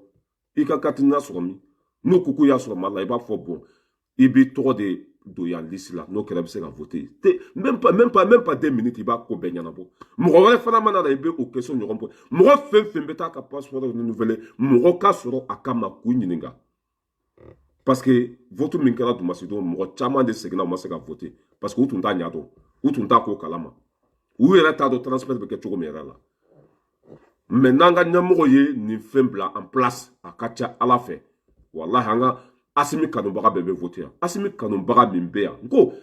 i ka carte NINA sɔrɔ min? N'u ko k'u y'a sɔrɔ Mali la, i b'a fɔ: bon, i b'i tɔgɔ de don yan liste la. N'o kɛra, i bɛ se ka voter. Même pas, même pas, même pas 2 minutes, i b'a ko bɛɛ ɲɛnabɔ. Mɔgɔ wɛrɛ fana mana na, i bɛ o question ɲɔgɔn bɔ. Mɔgɔ fɛn fɛn bɛ taa ka passeport renouveler, mɔgɔ ka sɔrɔ a kama k'u ɲininka, parce que vote min kɛra Dumasidon, mɔgɔ caman de seginna, u ma se ka voter parce que u tun t'a ɲɛdɔn, u tun t'a ko kalama, u yɛrɛ t'a dɔn transfert bɛ kɛ cogo min yɛrɛ la. Mais n'an ka ɲɛmɔgɔ ye nin fɛn bila en place, a ka ca Ala fɛ, walahi, an ka Asimi kanubaga bɛɛ bɛ voter yan. Asimi kanubaga min bɛ yan, n ko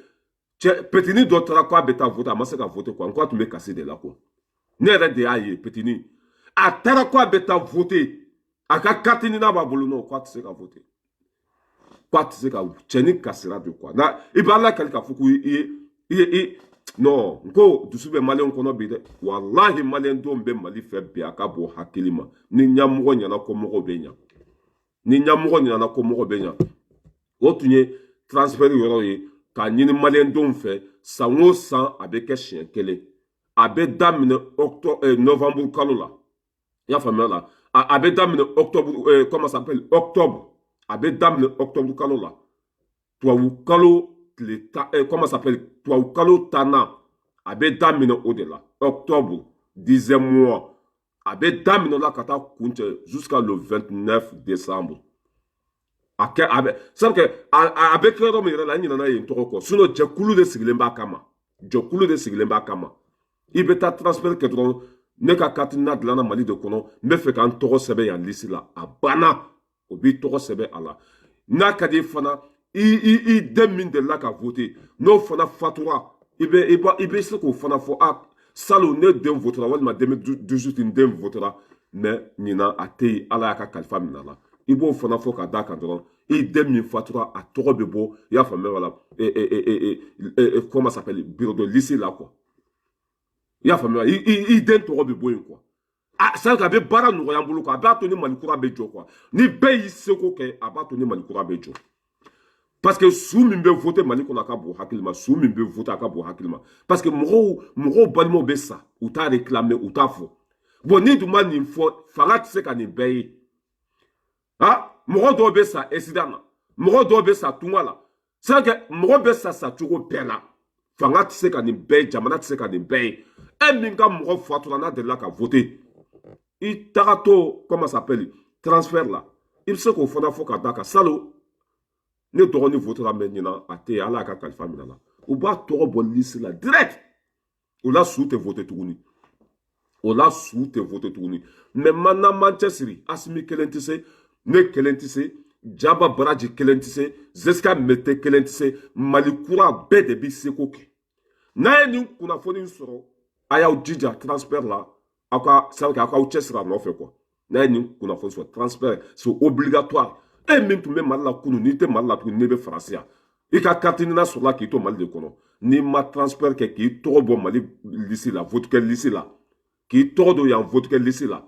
cɛ petini dɔ taara k'a bɛ taa voter, a ma se ka voter quoi. N ko a tun bɛ kasi de la quoi. Ne yɛrɛ de y'a ye, petini a taara k'a bɛ taa voter, a ka carte NINA b'a bolo, non, k'a tɛ se ka voter, k'a tɛ se ka. Cɛni kasira de quoi. Na i b'a lakali k'a fɔ ko i ye i ye i non, n ko dusu bɛ maliyɛnw kɔnɔ bi dɛ. Walahi, maliyɛn denw bɛ Mali fɛ bi, a ka bon hakili ma. Ni ɲɛmɔgɔ ɲɛna, ko mɔgɔw bɛ ɲa. Ni ɲɛmɔgɔ ɲɛna, ko mɔgɔ bɛ ɲa. O tun ye transfert yɔrɔ ye k'a ɲini maliyɛndenw fɛ. San o san, a bɛ kɛ siɲɛ kelen. A bɛ daminɛ octobre, novembre kalo la, i y'a faamuya la. A bɛ daminɛ octobre, comment ça s'appelle, octobre, a bɛ daminɛ octobre kalo la, tubabu kalo tile 10, comment ça s'appelle, tubabu kalo 10nan, a bɛ daminɛ o de la, octobre, 10e mois. A bɛ daminɛ o la ka taa kuncɛ jusqu'à le 29 décembre. A kɛ a bɛ c'est que a bɛ kɛ yɔrɔ min yɛrɛ la, n ɲinɛna yen tɔgɔ kɔ. Sinon jɛkulu de sigilen b'a kama, jɛkulu de sigilen b'a kama. I bɛ taa transfert kɛ dɔrɔn: ne ka carte NINA dilanna Mali de kɔnɔ, n bɛ fɛ ka n tɔgɔ sɛbɛn yan liste la. A banna, o b'i tɔgɔ sɛbɛn a la. N'a ka di fana, i den min delila ka voter, n'o fana fatura, i bɛ se k'o fana fɔ: a salon, ne den votera, walima 2018, n den votera, mais ɲinan a tɛ yen, Ala y'a ka kalifa minɛ a la. I b'o fana fɔ ka d'a kan dɔrɔn, i den min fatura, a tɔgɔ bɛ bɔ, i y'a faamuya, wala comment ça s'appelle, bureau de liste la quoi. I y'a faamuya, i den tɔgɔ bɛ bɔ yen quoi. A c'est a bɛ baara nɔgɔya an bolo quoi. A b'a to ni Mali kura bɛ jɔ quoi. Ni bɛɛ y'i seko kɛ, a b'a to ni Mali kura bɛ jɔ. Parce que su min bɛ voter Mali kɔnɔ, a ka bon hakili ma. Su min bɛ voter, a ka bon hakili ma, parce que mɔgɔw balimaw bɛ sa, u t'a réclamer, u t'a fɔ. Bon, ni dun ma nin fɔ, fanga tɛ se ka nin bɛɛ ye. Ah, mɔgɔ dɔw bɛ sa accident na, mɔgɔ dɔw bɛ sa tunga la, c'est que mɔgɔ bɛ sa sacogo bɛɛ la. Fanga tɛ se ka nin bɛɛ ye, jamana tɛ se ka nin bɛɛ ye. E min ka mɔgɔ fatura n'a delila ka voter, i tagatɔ, comment ça s'appelle, transfert la, i bɛ se k'o fana fɔ ka d'a kan. Salon ne dɔgɔnin votera, mɛ ɲinan a tɛ yen, Ala y'a ka kalifa minɛ la. U b'a tɔgɔ bɔ liste la direct. O la, su tɛ voter tuguni. O la, su tɛ voter tuguni. Mɛ n'an m'an cɛsiri, Asimi kelen tɛ se, ne kelen tɛ se, Jaba Baraji kelen tɛ se, Zeska Mete kelen tɛ se. Mali kura bɛɛ de bɛ seko kɛ. N'a ye nin kunnafoni sɔrɔ, a y'aw jija transfert la, aw ka sabu aw k'aw cɛsiri a nɔfɛ quoi. N'a ye nin kunnafoni sɔrɔ, transfert, c'est obligatoire. E min tun bɛ Mali la kunun, n'i tɛ Mali la tuguni, n'i bɛ Faransi yan, i ka carte NINA sɔrɔla k'i to Mali de kɔnɔ, n'i ma transfert kɛ k'i tɔgɔ bɔ Mali liste la, vote kɛ liste la, k'i tɔgɔ don yan vote kɛ liste la,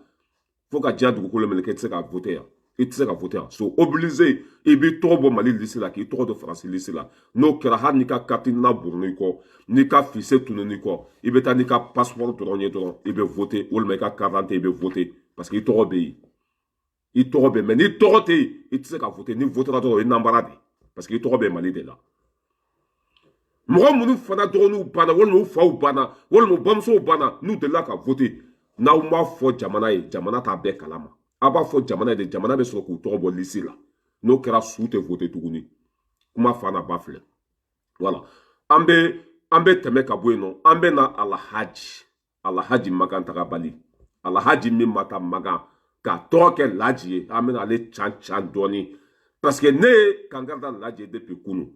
fo ka diɲɛ dugukolo meleke, i tɛ se ka voter yan, i tɛ se ka voter yan. So obligé, i b'i tɔgɔ bɔ Mali liste la k'i tɔgɔ don Faransi liste la. N'o kɛra, hali n'i ka carte NINA burun'i kɔ, n'i ka fichier tunun'i kɔ, i bɛ taa n'i ka passeport dɔrɔn ye dɔrɔn, i bɛ voter, walima i ka carte d'identité, i bɛ voter, parce que i tɔgɔ bɛ yen, i tɔgɔ bɛ. Mɛ n'i tɔgɔ tɛ yen, i tɛ se ka voter. Ni votera dɔrɔn, o ye nanbara de ye, parce que i tɔgɔ bɛ Mali de la. Mɔgɔ minnu fana dɔgɔninw banna, walima u faw banna, walima u bamusow banna, n'u delila ka voter, n'aw m'a fɔ jamana ye, jamana t'a bɛɛ kalama. A b'a fɔ jamana ye de, jamana bɛ sɔrɔ k'u tɔgɔ bɔ liste la. N'o kɛra, su tɛ voter tuguni. Kuma fa n'a ba filɛ. Voilà, an bɛ tɛmɛ ka bɔ yen nɔ. An bɛ na Alahaji Makan Tagabali, Alahaji min ma taa Makan k'a tɔgɔ kɛ Laji ye. An bɛna ale can can dɔɔni, parce que ne ye kankari da Laji ye depuis kunun.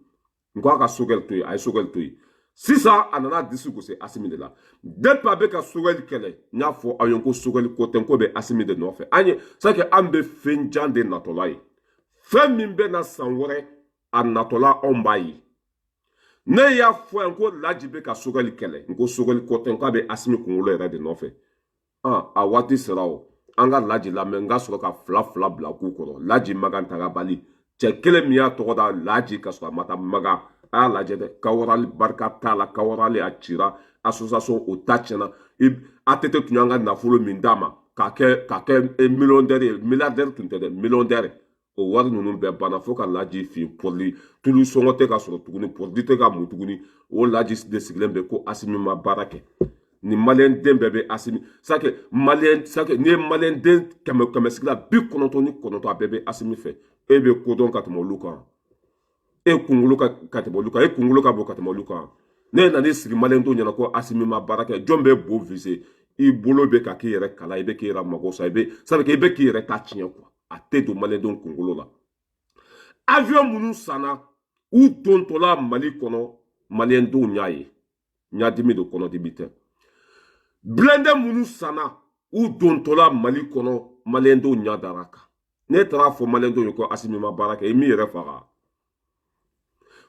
N ko a ka Sogɛli to yen, a ye Sogɛli to yen. Sisan a nana disi gosi Asimi de la. Depuis a bɛ ka Sogɛli kɛlɛ, n y'a fɔ aw ye ko Sogɛli ko tɛ, n ko bɛ Asimi de nɔfɛ. An ye c'est que an bɛ fɛn jan de natɔla ye, fɛn min bɛ na san wɛrɛ, a natɔla anw b'a ye. Ne y'a fɔ yan ko Laji bɛ ka Sogɛli kɛlɛ, n ko Sogɛli ko tɛ, n k'a bɛ Asimi kunkolo yɛrɛ de nɔfɛ. A waati sera o. An ka Laji lamɛn, n ka sɔrɔ ka fila fila bila k'u kɔrɔ. Laji Magan Tagabali, cɛ kelen min y'a tɔgɔ da Laji ka sɔrɔ a ma taa Magan, a y'a lajɛ dɛ. Kawarali barika t'a la, kawarali a cira, association o ta tiɲɛna. ATT tun y'an ka nafolo min d'a ma k'a kɛ millionnaire ye, milliardaire tun tɛ dɛ, millionnaire, o wari ninnu bɛɛ banna fo ka Laji fin. Produit tulu sɔngɔ tɛ ka sɔrɔ tuguni, produit tɛ ka mun tuguni. O Laji de sigilen bɛ ko Asimi ma baara kɛ. Ni maliyɛn den bɛɛ bɛ Asimi sake maliyɛn sake. N'i ye maliyɛn den 100 100 sigi la, 99, a bɛɛ bɛ Asimi fɛ. E bɛ kodɔn ka tɛmɛ olu kan, e kunkolo ka tɛmɛ olu kan, e kunkolo ka bon ka tɛmɛ olu kan. Ne nana sigi maliyɛn denw ɲɛna ko Asimi ma baara kɛ, jɔn bɛ bo vise? I bolo bɛ ka k'i yɛrɛ kala, i bɛ k'i yɛrɛ mago sa, i bɛ sabu i bɛ k'i yɛrɛ ta tiɲɛ quoi. A tɛ don maliyɛndenw kunkolo la. Avion minnu sanna, u dontɔla Mali kɔnɔ, maliyɛndenw y'a ye, ɲadimi don, kɔnɔdimi tɛ. Blindé minnu sanna, u dontɔla Mali kɔnɔ, maliyɛndenw ɲɛ dara kan. Ne taara fɔ maliyɛndenw ye ko Asimi ma baara kɛ, i m'i yɛrɛ faga.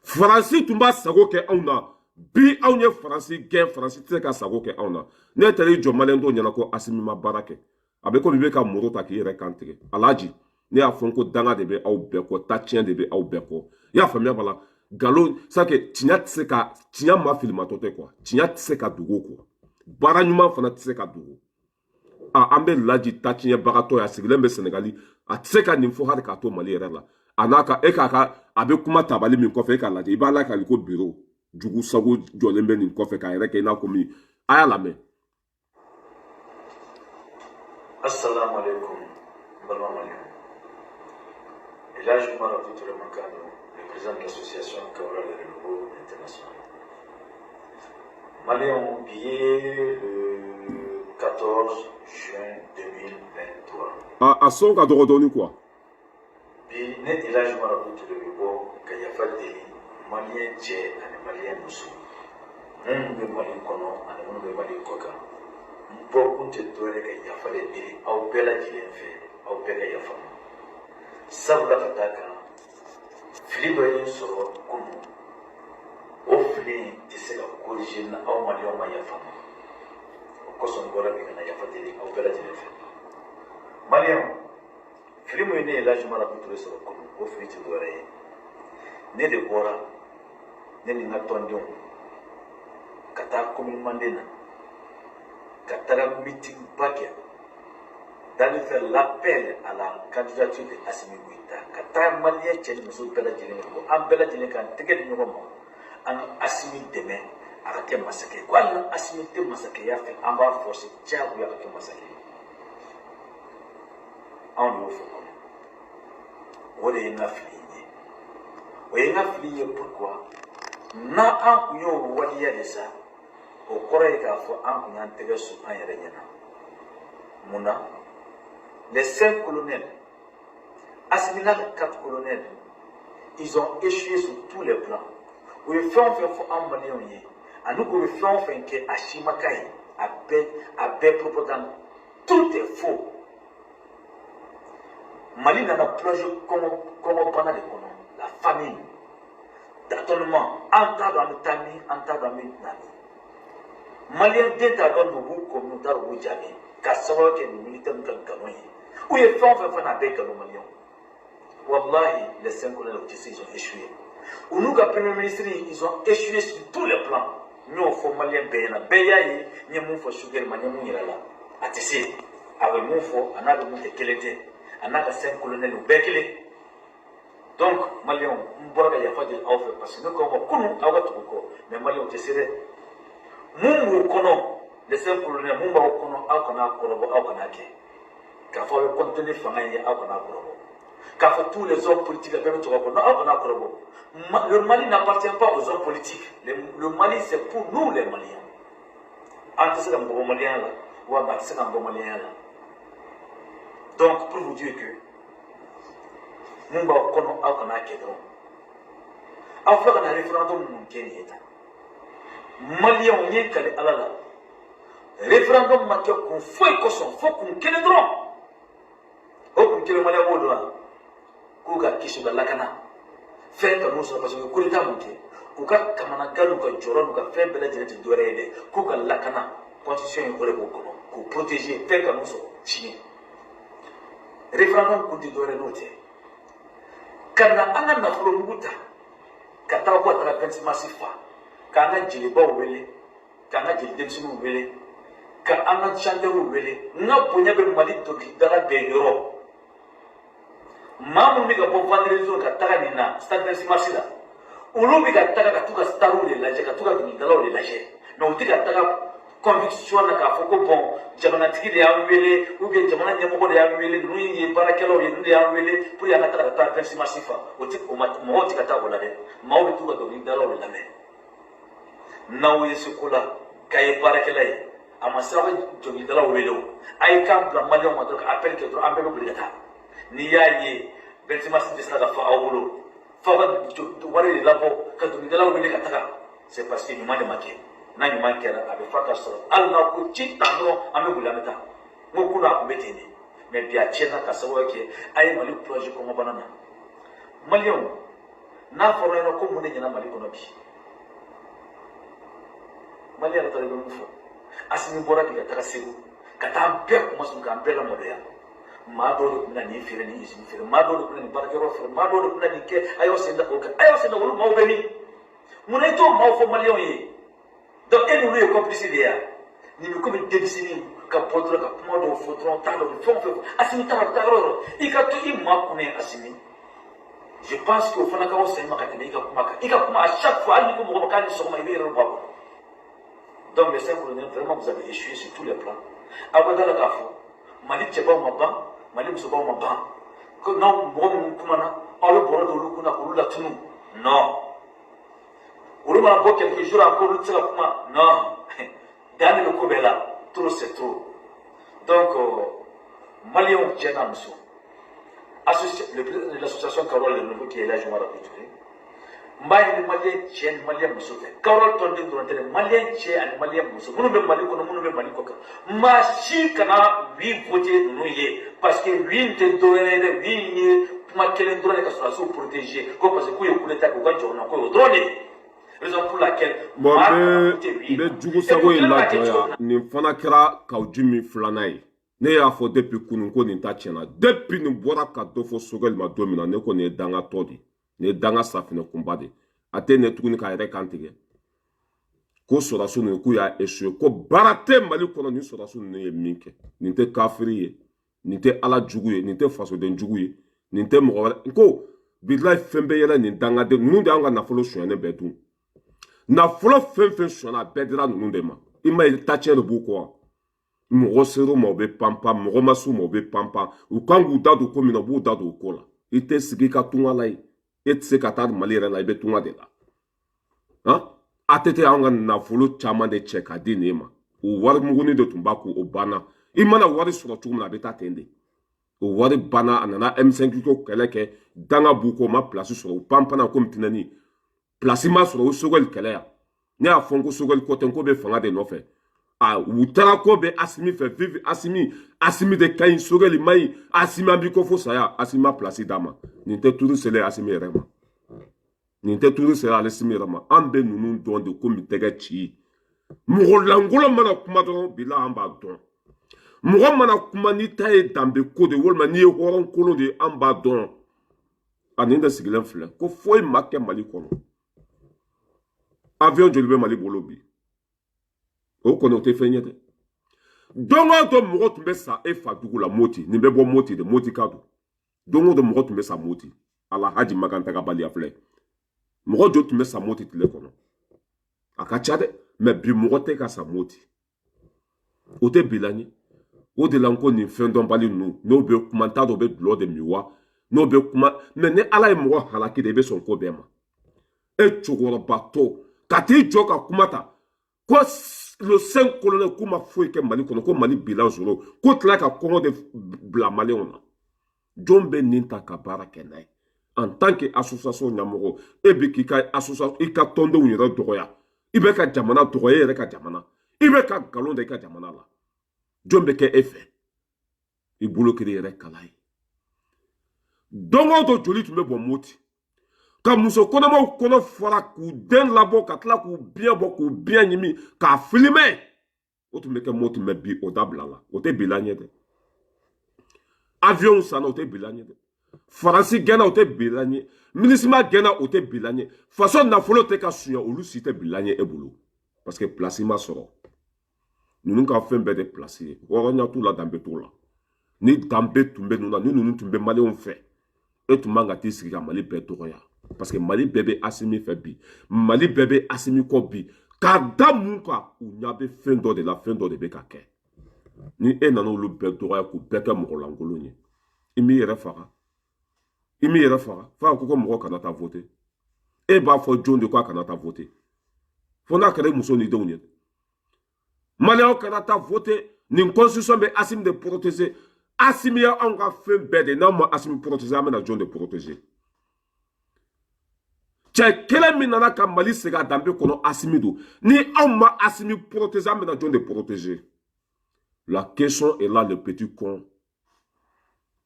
Faransi tun b'a sago kɛ anw na, bi anw ye Faransi gɛn, Faransi tɛ se ka sago kɛ anw na. Ne taara i jɔ maliyɛndenw ɲɛna ko Asimi ma baara kɛ, a bɛ komi i bɛ ka moro ta k'i yɛrɛ kan tigɛ. Alaji, ne y'a fɔ n ko danga de bɛ aw bɛɛ kɔ, taciyɛn de bɛ aw bɛɛ kɔ. I y'a faamuya b'a la, nkalon sake tiɲɛ tɛ se ka tiɲɛ ma filimatɔ tɛ quoi. Tiɲɛ tɛ se ka dogo quoi, baara ɲuman fana tɛ se ka dogo. A an bɛ Laji taciyɛnbagatɔ ye, a sigilen bɛ Sɛnɛgali, a tɛ se ka nin fɔ hali k'a to Mali yɛrɛ la. A n'a ka e k'a ka a bɛ kuma tabali min kɔfɛ, e k'a lajɛ, i b'a lakali ko biro jugu sago jɔlen bɛ nin kɔfɛ k'a yɛrɛ kɛ i n'a fɔ min. A y'a lamɛn. Assalamu alaikum, balima maliyɛnw. Elhadj Oumar Abdou Touré Makan, le président de l'association Kawara le Renouveau International. Maliyɛnw, bi ye le 14 juin 2023. A sɔn ka dɔgɔ dɔɔni quoi. Bi ne Elhadj Oumar Abdou Touré bɛ bɔ ka yafa deli maliyɛn cɛ ani maliyɛn muso minnu bɛ Mali kɔnɔ ani minnu bɛ Mali kɔ kan. N bɔ kun tɛ dɔwɛrɛ ka yafa de deli aw bɛɛ lajɛlen fɛ, aw bɛɛ ka yafa ma. Sabula ka d'a kan, fili dɔ ye n sɔrɔ kunun, o fili in tɛ se ka corriger ni aw maliyɛnw ma yafa ma. O kosɔn n bɔra bi ka na yafa deli aw bɛɛ lajɛlen fɛ. Maliyɛnw, fili min ye ne Elhadj Oumar Abdou Touré sɔrɔ kunun, o fili tɛ dɔwɛrɛ ye. Ne de bɔra, ne ni n ka tɔndenw, ka taa commune Manden na, ka taga meeting ba kɛ, d'aller faire l'appel à la candidature de Assimi Goïta, ka taa malien cɛ ni muso bɛɛ lajɛlen ko an bɛɛ lajɛlen k'an tɛgɛ di ɲɔgɔn ma, an ka Assimi dɛmɛ a ka kɛ masakɛ ye, ko hali ni Assimi tɛ masakɛya fɛ, an b'a forcer diyagoya ka kɛ masakɛ ye. Anw de y'o fɔ kɔnɔ. O de ye n ka fili ye, o ye n ka fili ye. Pourquoi? N'an an kun y'o waleya de sa, o kɔrɔ ye k'a fɔ an kun y'an tɛgɛ su an yɛrɛ ɲɛna. Mun na? Les cinq colonels, Assimi n'a ka quatre colonels, ils ont échoué sur tous les plans. U ye fɛn o fɛn fɔ an maliyɛnw ye ani k'u bɛ fɛn o fɛn kɛ, a si ma k'a ye. A bɛɛ, a bɛɛ propagande, tout est faux. Mali nana plonger kɔngɔ, kɔngɔbana de kɔnɔ, la famine, tâtonnement. An t'a dɔn an bɛ taa min, an t'a dɔn an bɛ na min. Maliyɛn den t'a dɔn n'u b'u kɔ min, u t'a dɔn u b'u jaabi, ka sababu kɛ nin militaire ka nkalon ye. U ye fɛn o fɛn fɔ, a bɛɛ nkalon. Maliyɛnw, wallahi, les cinq colonels au TC, ils ont échoué. U n'u ka premier ministre, ils ont échoué sur tous les plans. N y'o fɔ maliyɛn bɛɛ ɲɛna, bɛɛ y'a ye. N ye mun fɔ Choguel ma, n ye mun yɛrɛ la, a tɛ se. A bɛ mun fɔ, a n'a bɛ mun kɛ, kelen tɛ. A n'a ka cinq colonels, u bɛɛ kelen. Donc maliyɛnw, n bɔra ka yafa deli aw fɛ, parce que ne ko aw ma kunun aw ka tugu kɔ, mais maliyɛnw tɛ se dɛ. Mun b'u kɔnɔ, les cinq colonels, mun b'aw kɔnɔ, aw kana kɔrɔbɔ, aw kana kɛ k'a fɔ aw bɛ continuer fanga in ye, aw kana kɔrɔbɔ k'a fɔ tous les hommes politiques bɛɛ bɛ tugu aw kɔ. Non, aw kana kɔrɔbɔ. Le Mali n'appartient pas aux hommes politiques. Le Mali, c'est pour nous les Maliens. An tɛ se ka mɔgɔ bɔ maliyɛnya la, wa maa tɛ se ka n bɔ maliyɛnya la. Donc pour vous dire que mun b'aw kɔnɔ, aw kana kɛ dɔrɔn. Aw filɛ ka na référendum mun kɛ nin ye tan? Maliyɛnw, n ye kali Ala la, référendum ma kɛ kun foyi kosɔn fo kun kelen dɔrɔn. O kun kelen, maliyɛn b'o dɔn wa? K'u ka kisi, u ka lakana, fɛn ka n'u sɔrɔ, parce que coup d'état mun kɛ, u ka kamanagan n'u ka jɔrɔ n'u ka fɛn bɛɛ lajɛlen tɛ dɔwɛrɛ ye dɛ, k'u ka lakana. Constitution in, o de b'o kɔnɔ, k'u protéger, fɛn ka n'u sɔrɔ sini. Référendum kun tɛ dɔwɛrɛ n'o tɛ. Ka na an ka nafolo mugu ta ka taa ko ka taga 26 mars fa, k'an ka jelibaw wele, k'an ka jeli denmisɛnninw wele, ka an ka chanteurw wele. N ka bonya bɛ Mali dɔnkilidala bɛɛ yɔrɔ. Maa minnu bɛ ka bɔ vendredi don ka taga nin na stade 26 mars la, olu bɛ ka taga ka t'u ka starw de lajɛ, ka t'u ka dɔnkilidalaw de lajɛ, mais u tɛ ka taga conviction na k'a fɔ ko bon, jamanatigi de y'an wele ou bien jamana ɲɛmɔgɔ de y'an wele, ninnu ye baarakɛlaw ye, ninnu de y'an wele pour que an ka taga ka taa 26 mars fa. O tɛ o ma, mɔgɔw tɛ ka taa o la dɛ. Maaw bɛ t'u ka dɔnkilidalaw de lamɛn. N'aw ye se ko la k'a ye baarakɛla ye, a ma se aw ka dɔnkilidalaw wele o, a ye kan bila maliyɛnw ma dɔrɔn, ka appel kɛ dɔrɔn, an bɛɛ bɛ boli ka taa. N'i y'a ye 26 mars tɛ se ka fɔ aw bolo f'aw ka wari de labɔ ka dɔnkilidalaw wele ka taga, c'est parce que ɲuman de ma kɛ. N'a ɲuman kɛra, a bɛ fa ka sɔrɔ hali n'a ko ci tan dɔrɔn, an bɛ boli, an bɛ taa. N ko kunun a tun bɛ ten de, mais bi a tiɲɛna, ka sababu kɛ a ye Mali plonger kɔngɔbana na. Maliyɛnw, n'a fɔra ɲɛna ko mun de ɲɛna Mali kɔnɔ bi, maliyɛn yɛrɛ t'a dɔn i bɛ mun fɔ. Asimi bɔra bi ka taga Segu, ka taa bɛɛ kuma sun, k'an bɛɛ lamaloya. Maa dɔw de tun bɛna nin feere, nin usine feere, maa dɔw de tun bɛna nin baarakɛyɔrɔ feere, maa dɔw de tun bɛna nin kɛ. A y'aw sen da o kan, a y'aw sen da. Olu maaw bɛ min? Munna i t'o maaw fɔ maliyɛnw ye? Donc e n'olu ye complice de ye wa? Nin bɛ komi denmisɛnnin ka bɔ dɔrɔn ka kuma dɔw fɔ dɔrɔn, t'a dɔn fɛn o fɛn fɔ. Asimi taara, taa yɔrɔ o yɔrɔ, i ka to i maa kunna ye. Asimi, je pense que o fana ka fisa i ma ka tɛmɛ i ka kuma kan. I ka kuma, à chaque fois, hali ni ko mɔgɔ ma k'a ni sɔgɔma, i bɛ yɛrɛ bɔ a kɔnɔ. Donc les cinq colonels, vraiment, vous avez échoué sur tous les plans. Aw ka da la k'a fɔ Mali cɛbaw ma ban, Mali musobaw ma ban, ko n'aw mɔgɔ minnu kumana, aw bɛ bɔrɔ don olu kunna k'olu latunu. Non, olu mana bɔ quelques jours encore, olu tɛ se ka kuma. Non, dan de bɛ ko bɛɛ la, trop c'est trop. Donc maliyɛnw, cɛ n'a muso, le président de l'association Kawral Le Nouveau, qui est là, Jumara Touré, n b'a ɲini maliyɛn cɛ ni maliyɛn muso fɛ, Kawral tɔnden dɔrɔn tɛ dɛ, maliyɛn cɛ ani maliyɛn muso minnu bɛ Mali kɔnɔ, minnu bɛ Mali kɔ kan, maa si kana oui voter ninnu ye, parce que oui in tɛ dɔwɛrɛ ye dɛ, oui in ye kuma kelen dɔrɔn de ka sɔrɔdasiw protéger ko parce que k'u ye coup d'état kɛ, u ka jɔ na ko o dɔrɔn de ye, raison pour laquelle Bon, maa n kana bɛ voter oui n bɛ na. Jugu sago Et in puis, tila ka kɛ lajɔ cogo yan. min na. Nin fana kɛra Kaou Djim filanan ye. Ne y'a fɔ depuis kunun ko nin ta tiɲɛna. Depuis nin bɔra ka dɔ fɔ Choguel ma don min na, ne ko nin ye dangatɔ de ye. Nin ye danga safinɛ kunba de. A tɛ nin tuguni k'a yɛrɛ kan tigɛ ko sɔrɔdasi ninnu k'u y'a échoué, ko baara tɛ Mali kɔnɔ. Nin sɔrɔdasi ninnu ye min kɛ, nin tɛ kafiri ye, nin tɛ Ala jugu ye, nin tɛ fasoden jugu ye, nin tɛ mɔgɔ wɛrɛ ko. Bilayi, fɛn bɛ yɛlɛ nin dangaden ninnu de y'an ka nafolo sonyɛnen bɛɛ dun. Nafolo fɛn fɛn sonyɛna, a bɛɛ dira ninnu de ma. I ma ye, tacɛn de b'u kɔ wa. Mɔgɔ ser'u ma, u bɛ panpan. Mɔgɔ ma s'u ma, u bɛ panpan. U kan k'u da don ko min na, u b'u da don o ko la. I tɛ sigi ka tunga la yen, e tɛ se ka taa Mali yɛrɛ la, i bɛ tunga de la. Han, ATT y'anw ka nafolo caman de cɛ k'a di nin ma. O wari muguni de tun b'a kun, o banna. I mana wari sɔrɔ cogo min na, a bɛ taa ten de. O wari banna, a nana M5 ko kɛlɛ kɛ, danga b'u kɔ, u ma place sɔrɔ, u panpanna komi tinɛni. Place ma sɔrɔ, o Choguel kɛlɛ yan. Ne y'a fɔ n ko Choguel ko tɛ, n ko bɛ fanga de nɔfɛ. A u taara ko bɛ Asimi fɛ. Vive Asimi, Asimi de ka ɲi, Choguel ma ɲi. Asimi, an b'i ko fo saya. Asimi ma place d'a ma. Nin tɛ turu selen Asimi yɛrɛ ma, nin tɛ turu sera ale Asimi yɛrɛ ma. An bɛ ninnu dɔn de komi tɛgɛ ci. Mɔgɔ lankolon mana kuma dɔrɔn, bila an b'a dɔn. Mɔgɔ mana kuma n'i ta ye danbe ko de, walima n'i ye hɔrɔn kolon de ye, an b'a dɔn. A nin de sigilen filɛ ko foyi ma kɛ Mali kɔnɔ. Avion joli bɛ Mali bolo bi? O kɔni, o tɛ fɛn ye dɛ. Don o don, mɔgɔ tun bɛ sa e fa dugu la Moti. Nin bɛ bɔ Moti de, Moti ka don. Don o don, mɔgɔ tun bɛ sa Moti. Alhaji Makan Tagabaliya filɛ. Mɔgɔ joli tun bɛ sa Moti tile kɔnɔ? A ka ca dɛ. Mɛ bi, mɔgɔ tɛ ka sa Moti. O tɛ bilan ye. O de la n ko nin fɛn dɔnbali ninnu, n'o bɛ kuma, n t'a dɔn o bɛ dulɔ de min wa, n'o bɛ kuma. Mɛ ni Ala ye mɔgɔ halaki de, i bɛ sɔn ko bɛɛ ma. E cɛkɔrɔbatɔ ka t'i jɔ ka kuma ta ko le cinq colonel k'u ma foyi kɛ Mali kɔnɔ, ko Mali bilan zéro, ko tila ka kɔngɔ de bila maliyɛnw na. Jɔn bɛ nin ta ka baara kɛ n'a ye en tant que association ɲɛmɔgɔ? E bɛ k'i ka association, i ka tɔndenw yɛrɛ dɔgɔya, i bɛ ka jamana dɔgɔya, e yɛrɛ ka jamana, i bɛ ka nkalon da i ka jamana la. Jɔn bɛ kɛ e fɛ? I bolo kelen yɛrɛ kala ye. Don o don, joli tun bɛ bɔn Moti ka muso kɔnɔmaw kɔnɔ fara k'u den labɔ, ka tila k'u biɲɛ bɔ, k'u biɲɛ ɲimi k'a filimɛ. O tun bɛ kɛ Moti. Mɛ bi, o dabila la. O tɛ bilan ye dɛ. Avion sanna, o tɛ bilan ye dɛ. Faransi gɛnna, o tɛ bilan ye. MINUSMA gɛnna, o tɛ bilan ye. Faso nafolo tɛ ka suɲɛ, olu si tɛ bilan ye e bolo, parce que place ma sɔrɔ. Ninnu ka fɛn bɛɛ de place ye. Hɔrɔnya t'u la, danbe t'u la. Ni danbe tun bɛ ninnu na, ni ninnu tun bɛ maliyɛnw fɛ, e tun man ka t'i sigi ka Mali bɛɛ dɔgɔya, parce que Mali bɛɛ bɛ Asimi fɛ bi, Mali bɛɛ bɛ Asimi kɔ bi. K'a da mun kan? U ɲɛ bɛ fɛn dɔ de la, fɛn dɔ de bɛ ka kɛ. Ni e nana olu bɛɛ dɔgɔya k'u bɛɛ kɛ mɔgɔ lankolon ye, i m'i yɛrɛ faga, i m'i yɛrɛ faga. F'a ko mɔgɔ kana taa voter. E b'a fɔ jɔn de ko a kana taa voter? Fo n'a kɛra i muso ni denw ye. Maliyɛnw kana taa voter, nin constitution bɛ Asimi de protéger. Asimi ye anw ka fɛn bɛɛ de. N'anw ma Asimi protéger, an bɛna jɔn de protéger? Cɛ kelen min nana ka Mali segin a danbe kɔnɔ, Asimi don. Ni anw ma Asimi protéger, an bɛna jɔn de protéger? La question est là, le petit con.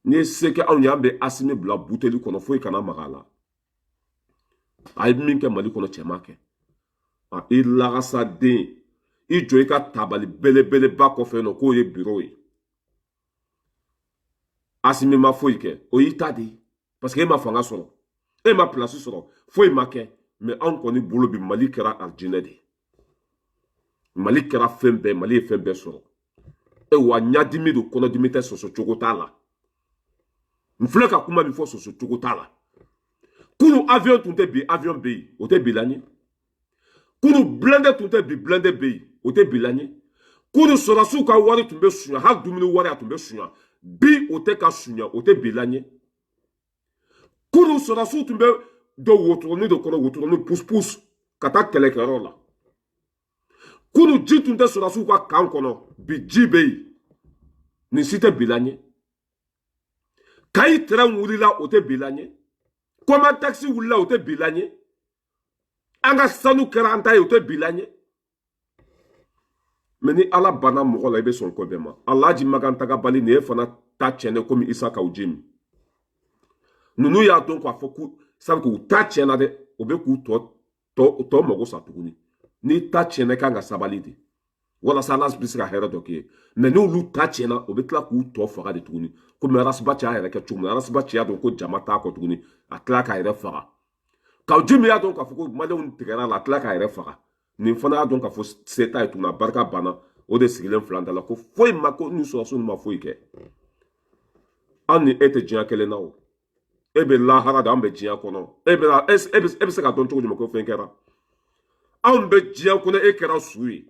N'i ye se kɛ anw ye, an bɛ Asimi bila buteli kɔnɔ, foyi kana maga a la. A ye min kɛ Mali kɔnɔ, cɛ ma kɛ. A i lagasaden, i jɔ i ka tabali belebeleba kɔfɛ nɔ k'o ye biro ye. Asimi ma foyi kɛ, o y'i ta de ye, parce que e ma fanga sɔrɔ, e ma place sɔrɔ, foyi ma kɛ. Mɛ anw kɔni bolo bi, Mali kɛra arijinɛ de ye, Mali kɛra fɛn bɛɛ, Mali ye fɛn bɛɛ sɔrɔ. E wa ɲadimi don, kɔnɔdimi tɛ, sɔsɔ cogo t'a la. N filɛ ka kuma min fɔ, sɔsɔ cogo t'a la. Kunu avion tun tɛ, bi avion bɛ yen, o tɛ bilan ye. Kunu blindé tun tɛ, bi blindé bɛ yen, o tɛ bilan ye. Kunu sɔrɔdasiw ka wari tun bɛ suɲɛ, hali dumuni wari a tun bɛ suɲɛ, bi o tɛ ka suɲɛ, o tɛ bilan ye. Kunu sɔrɔdasiw tun bɛ don wotoroni de kɔnɔ, wotoroni pusu ka taa kɛlɛkɛyɔrɔ la. Kunu ji tun tɛ sɔrɔdasiw ka kan kɔnɔ, bi ji bɛ yen. Nin si tɛ bilan ye. Kayi train wulila, o tɛ bilan ye. Comatex wulila, o tɛ bilan ye. An ka sanu kɛra an ta ye, o tɛ bilan ye. Mɛ ni Ala banna mɔgɔ la, i bɛ sɔn ko bɛɛ ma. Alhaji Makan Tagabali, nin ye fana ta tiɲɛnen komi Isa Kaw Jimi. Ninnu y'a dɔn k'a fɔ ko sabu k'u ta tiɲɛna dɛ, o bɛ k'u tɔ tɔ tɔ mago sa tuguni. N'i ta tiɲɛna, i kan ka sabali de walasa Ala bɛ se ka hɛrɛ dɔ k'i ye. Mɛ n'olu ta tiɲɛna, o bɛ tila k'u tɔ faga de tuguni, komi Arasiba cɛ y'a yɛrɛ kɛ cogo min na. Arasiba cɛ y'a dɔn ko jama t'a kɔ tuguni, a tila k'a yɛrɛ faga. Kaou Djim y'a dɔn k'a fɔ ko maliyɛnw tigɛra la, a tila k'a yɛrɛ faga. Nin fana y'a dɔn k'a fɔ se t'a ye tuguni, a barika banna. O de sigilen filan da la ko foyi ma, ko ni sɔrɔsiw ma foyi kɛ. An ni e tɛ diɲɛ kelen na o. E bɛ lahara de, an bɛ diɲɛ kɔnɔ. E bɛ e bɛ se ka dɔn cogo jumɛn ko fɛn kɛra? Anw bɛ diɲɛ kɔnɔ, e kɛra su ye.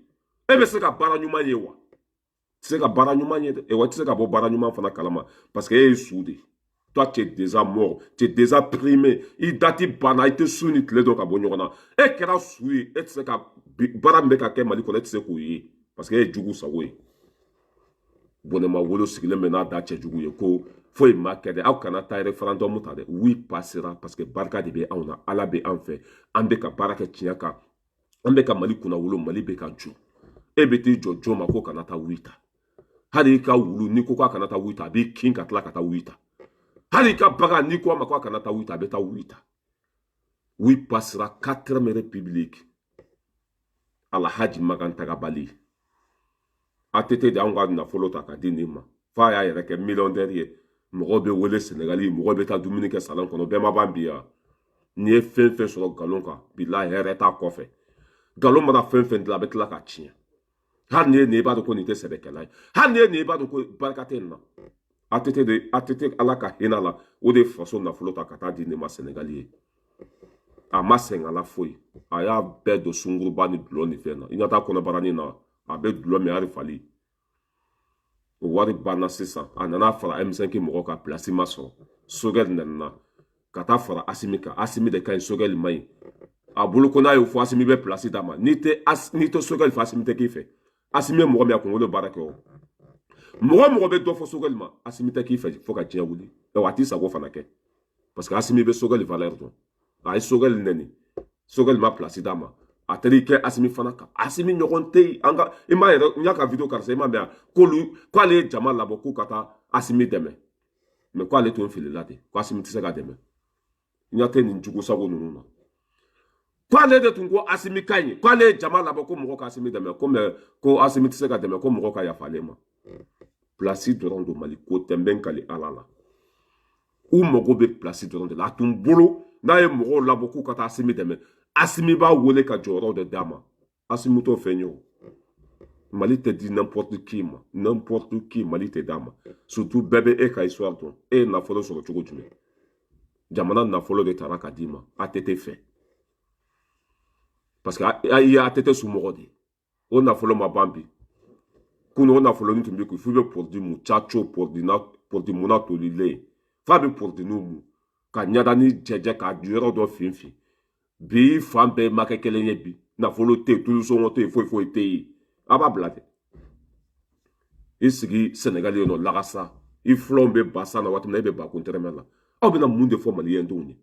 E bɛ se ka baara ɲuman ye wa? Tɛ se ka baara ɲuman ye dɛ. Wa tɛ se ka bɔ baara ɲuman fana kalama, parce que e ye su de ye. Toi, tu es déjà mort, tu es déjà primé. I dati banna, i tɛ su ni tile dɔn ka bɔ ɲɔgɔn na. E kɛra su ye, e tɛ se ka baara min bɛ ka kɛ Mali kɔnɔ, e tɛ se k'o ye, parce que e ye jugu sago ye. Bɔnɛma wolo sigilen bɛ n'a da cɛjugu ye ko foyi ma kɛ dɛ. Aw kana taa référendum ta dɛ. Oui passera, parce que barika de bɛ anw na, Ala bɛ an fɛ, an bɛ ka baara kɛ tiɲɛ kan, an bɛ ka Mali kunna wolo, Mali bɛ ka jɔ. E bɛ t'i jɔ jɔn ma ko kana taa oui ta? Hali i ka wulu, n'i ko k'a kana taa oui ta, a b'i kin ka tila ka taa oui ta. Hali i ka bagan, n'i ko a ma k'a kana taa oui ta, a bɛ taa oui ta. Oui passera, quatrième république. Alhaji Makan Tagabali, ATT de y'anw ka nafolo ta ka di nin ma, f'a y'a yɛrɛ kɛ millionnaire ye. Mɔgɔw bɛ wele Senegali, mɔgɔw bɛ taa dumuni kɛ salon kɔnɔ. Bɛɛ ma ban bi yan. N'i ye fɛn fɛn sɔrɔ nkalon kan, bilahi, hɛrɛ t'a kɔfɛ. Nkalon mana fɛn fɛn dilan, a bɛ tila ka tiɲɛ. Hali ni ye nin, i b'a dɔn ko nin tɛ sɛbɛkɛla ye. Hali ni ye nin, i b'a dɔn ko barika tɛ nin na. ATT de, ATT, Ala ka hinɛ la, o de ye faso nafolo ta ka taa di nin ma Senegali ye. A ma sɛgɛn a la foyi, a y'a bɛɛ don sunkuruba ni dulɔ ni fɛn na. I ɲɛ t'a kɔnɔbaranin na, a bɛ dulɔ min hali fali. O wari banna sisan, a nana fara M5 mɔgɔw kan, place ma sɔrɔ. Choguel nana ka taa fara Assimi kan. Assimi de ka ɲi, Choguel ma ɲi a bolo. Ko n'a y'o fɔ, Assimi bɛ place d'a ma. N'i tɛ Choguel fɛ, Assimi tɛ k'i fɛ. Assimi ye mɔgɔ min a kunkolo baara kɛ, o mɔgɔ mɔgɔ bɛ dɔ fɔ Choguel ma, Assimi tɛ k'i fɛ fo ka diɲɛ wuli. A t'i sago fana kɛ, parce que Assimi bɛ Choguel valeur dɔn. A ye Choguel nɛni, Choguel ma place d'a ma. A taara i kɛ Assimi fana kan. Assimi ɲɔgɔn tɛ yen. An ka i m'a yɛrɛ n y'a ka vidéo karisa, i m'a mɛn yan k'olu k'ale ye jama labɔ k'u ka taa Assimi dɛmɛ, mais k'ale tun filila de, ko Assimi tɛ se ka dɛmɛ. Ɲɛ tɛ nin jugu sago ninnu na. K'ale de tun ko Assimi ka ɲi, k'ale ye jama labɔ ko mɔgɔ ka Assimi dɛmɛ, ko mais ko Assimi tɛ se ka dɛmɛ, ko mɔgɔ ka yafa ale ma. Place dɔrɔn don, Mali ko tɛ. N bɛ n kali Ala la, u mago bɛ place dɔrɔn de la. A tun bolo n'a ye mɔgɔw labɔ k'u ka taa Assimi dɛmɛ, Assimi b'a wele ka jɔyɔrɔ de d'a ma. Assimi t'o fɛn ye. O Mali tɛ di n'importe qui ma, n'importe qui Mali tɛ d'a ma. Surtout bɛɛ bɛ e ka histoire dɔn. E ye nafolo sɔrɔ cogo jumɛn? Jamana nafolo de taara ka d'i ma ATT fɛ, parce que i ye ATT somɔgɔ de ye. O nafolo ma ban bi. Kunun o nafolo tun bɛ kun f'i bɛ produit mun caco, produit na, produit munna tolilen, f'a bɛ produit mun ka ɲadani jɛjɛ k'a yɔrɔ dɔ fin fin. Bi fan bɛɛ ma kɛ kelen ye. Bi nafolo tɛ yen, tulu sɔngɔ tɛ yen, foyi foyi tɛ yen. A b'a bila dɛ. I sigi Sɛnɛgali yen nɔ lagasa, i filanw bɛ ba san na waati min na, e bɛ bakun tɛrɛmɛ la. Aw bɛna mun de fɔ maliyɛndenw ye?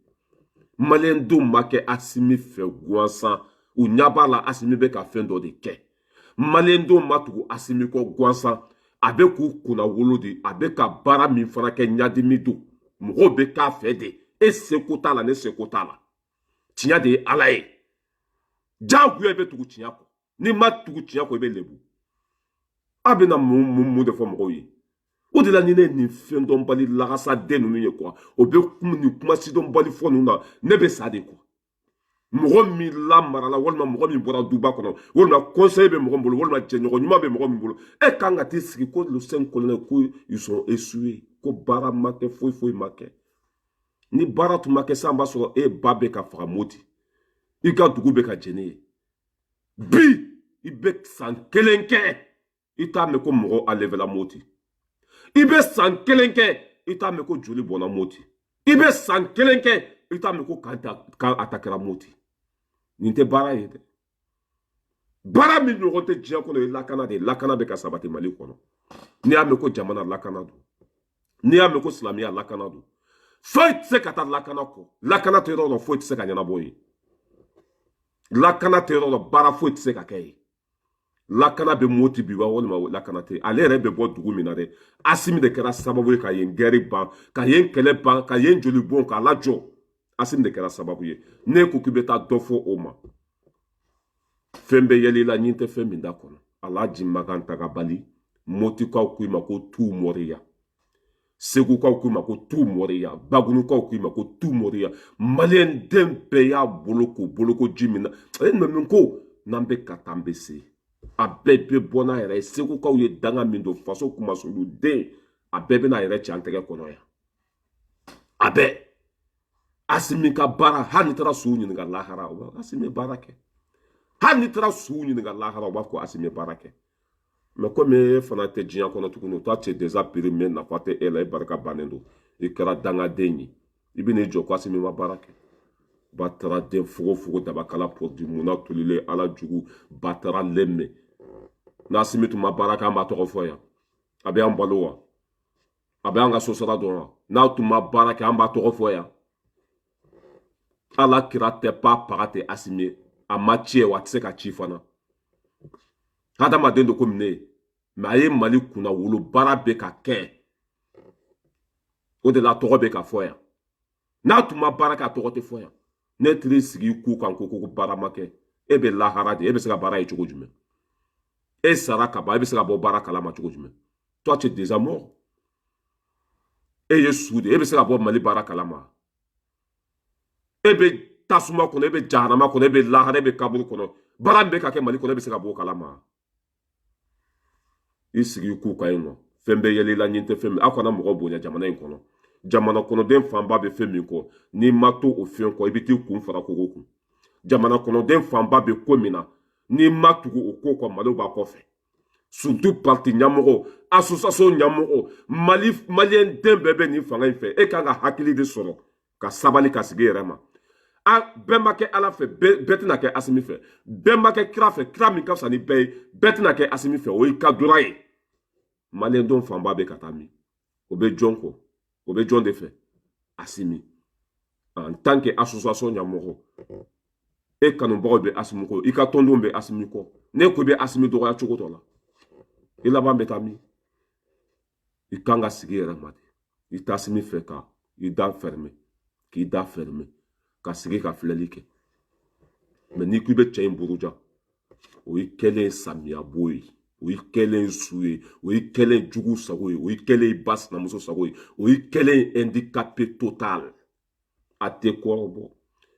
Maliyɛndenw ma kɛ Assimi fɛ gansan, u ɲɛ b'a la Assimi bɛ ka fɛn dɔ de kɛ. Maliyɛndenw ma tugu Assimi kɔ gansan, a bɛ k'u kunna wolo de. A bɛ ka baara min fana kɛ, ɲadimi don, mɔgɔw bɛ k'a fɛ de. E seko t'a la, ne seko t'a la. Tiɲɛ de ye Ala ye, diyagoya i bɛ tugu tiɲɛ kɔ. N'i ma tugu tiɲɛ kɔ, i bɛ lebu. A bɛna mun de fɔ mɔgɔw ye? O de la ni ne ye nin fɛn dɔnbali lagasaden ninnu ye kuwa, o bɛ nin kuma sidɔnbali fɔ ninnu na, ne bɛ sa de kuwa. Mɔgɔ min lamarala, walima mɔgɔ min bɔra duba kɔnɔ, walima conseil bɛ mɔgɔ min bolo, walima jɛɲɔgɔn ɲuman bɛ mɔgɔ min bolo, e kan ka t'i sigi ko le cinq colonels ko ils sont échoués, ko baara ma kɛ, foyi foyi ma kɛ. Ni baara tun ma kɛ sisan, b'a sɔrɔ e ba bɛ ka faga Moti, i ka dugu bɛ ka jɛni ye. Bi i bɛ san kelen kɛ, i t'a mɛn ko mɔgɔ enlevela Moti. I bɛ san kelen kɛ, i t'a mɛn ko joli bɔnna Moti. I bɛ san kelen kɛ, i t'a mɛn ko kan attaquera Moti. Nin tɛ baara ye dɛ. Baara min ɲɔgɔn tɛ diɲɛ kɔnɔ ye lakana de ye. Lakana bɛ ka sabati Mali kɔnɔ. N'i y'a mɛn ko jamana lakana don, n'i y'a mɛn ko silamɛya lakana don, foyi tɛ se ka taa lakana kɔ. Lakana tɛ yɔrɔ dɔ, foyi tɛ se ka ɲɛnabɔ yen. Lakana tɛ yɔrɔ dɔ, baara foyi tɛ se ka kɛ yen. Lakana bɛ Moti bi wa, walima lakana tɛ? Ale yɛrɛ bɛ bɔ dugu min na dɛ, Assimi de kɛra sababu ye ka yen guerre ban, ka yen kɛlɛ ban, ka yen joli bɔn k'a lajɔ. Assimi de kɛra sababu ye. Ne ko k'i bɛ taa dɔ fɔ o ma, fɛn bɛ yɛlɛ i la ɲin tɛ fɛn min da kɔnɔ. Alhaji Makan Tagabali, Motikaw ko i ma ko tu mɔriya. Segukaw k'i ma ko tu mɔriya, Bagunukaw k'i ma ko tu mɔriya. Maliyɛn den bɛɛ y'a bolo ko boloko ji min na e mɛ min ko n'an bɛ ka taa, an bɛ se a bɛɛ bɛ bɔ n'a yɛrɛ ye. Segukaw ye danga min don faso kumasulu den, a bɛɛ bɛna yɛrɛ ci an tɛgɛ kɔnɔ yan. A bɛɛ Asimi ka baara, hali n'i taara suw ɲininka lahara, u b'a Asimi baara kɛ. Hali n'i taara suw ɲininka lahara, u b'a fɔ Asimi baara kɛ. Mɛ komi e fana tɛ diɲɛ kɔnɔ tuguni, toi tu es déjà périmé, nafa tɛ e la, e barika bannen don, i kɛra dangaden ye, i bɛn'i jɔ ko Asimi ma baara kɛ. Batara den fogofogo dabakala produit munna tolilen ala jugu batara lemme. N'Asimi tun ma baara kɛ, an b'a tɔgɔ fɔ yan? A bɛ an balo wa? A bɛ an ka so sara dɔn wa? N'a tun ma baara kɛ, an b'a tɔgɔ fɔ yan? Ala kira tɛ pa paga tɛ Asimi, a ma ci wa, a tɛ se ka ci fana. Hadamaden don komi ne ye, mɛ a ye Mali kunna wolo baara bɛ ka kɛ, o de la tɔgɔ bɛ ka fɔ yan. N'a tun ma baara kɛ, a tɔgɔ tɛ fɔ yan. Ne tiri sigi ku kan ko baara ma kɛ, e bɛ lahara de, e bɛ se ka baara ye cogo jumɛn? E sara ka ban, e bɛ se ka bɔ baara kalama cogo jumɛn? Toi, tu es déjà mort, e ye su de, e bɛ se ka bɔ Mali baara kalama? E bɛ tasuma kɔnɔ, e bɛ jahanama kɔnɔ, e bɛ lahara, e bɛ kaburu kɔnɔ. Baara min bɛ ka kɛ Mali kɔnɔ, e bɛ se ka bɔ o kalama? I sigi k'u kan yen nɔ, fɛn bɛ yɛlɛ i la, ɲin tɛ fɛn min. Aw kana mɔgɔ bonya jamana in kɔnɔ. Jamana kɔnɔden fanba bɛ fɛn min kɔ, n'i ma to o fɛn kɔ, i bɛ t'i kun fara kogo kun. Jamana kɔnɔden fanba bɛ ko min na, n'i ma tugu o ko kɔ, Mali b'a kɔfɛ, surtout parti ɲɛmɔgɔ, association ɲɛmɔgɔ, Mali maliyɛn den bɛɛ bɛ nin fanga in fɛ. E kan ka hakili de sɔrɔ ka sabali ka sigi yɛrɛ ma. A bɛɛ ma kɛ Ala fɛ, bɛɛ tɛna kɛ Asimi fɛ. Bɛɛ ma kɛ kira fɛ, kira min ka fisa ni bɛɛ ye, bɛɛ tɛna kɛ Asimi fɛ. O y'i ka dora ye. Maliyɛn denw fanba bɛ ka taa min? O bɛ jɔn kɔ? O bɛ jɔn de fɛ? Asimi. En tant que association ɲɛmɔgɔ, e kanubagaw bɛ Asimi kɔ, i ka tɔndenw bɛ Asimi kɔ. Ne ko i bɛ Asimi dɔgɔya cogo dɔ la, i laban bɛ taa min? I kan ka sigi yɛrɛ ma de. I tɛ Asimi fɛ, ka i da fermer, k'i da fermer, ka sigi ka filɛli kɛ. Mɛ n'i ko i bɛ cɛ in buruja, o y'i kɛlen samiyabo ye, o y'i kɛlen su ye, o y'i kɛlen jugu sago ye, o y'i kɛlen i ba sinamuso sago ye, o y'i kɛlen handicapé total. A tɛ kɔrɔbɔ.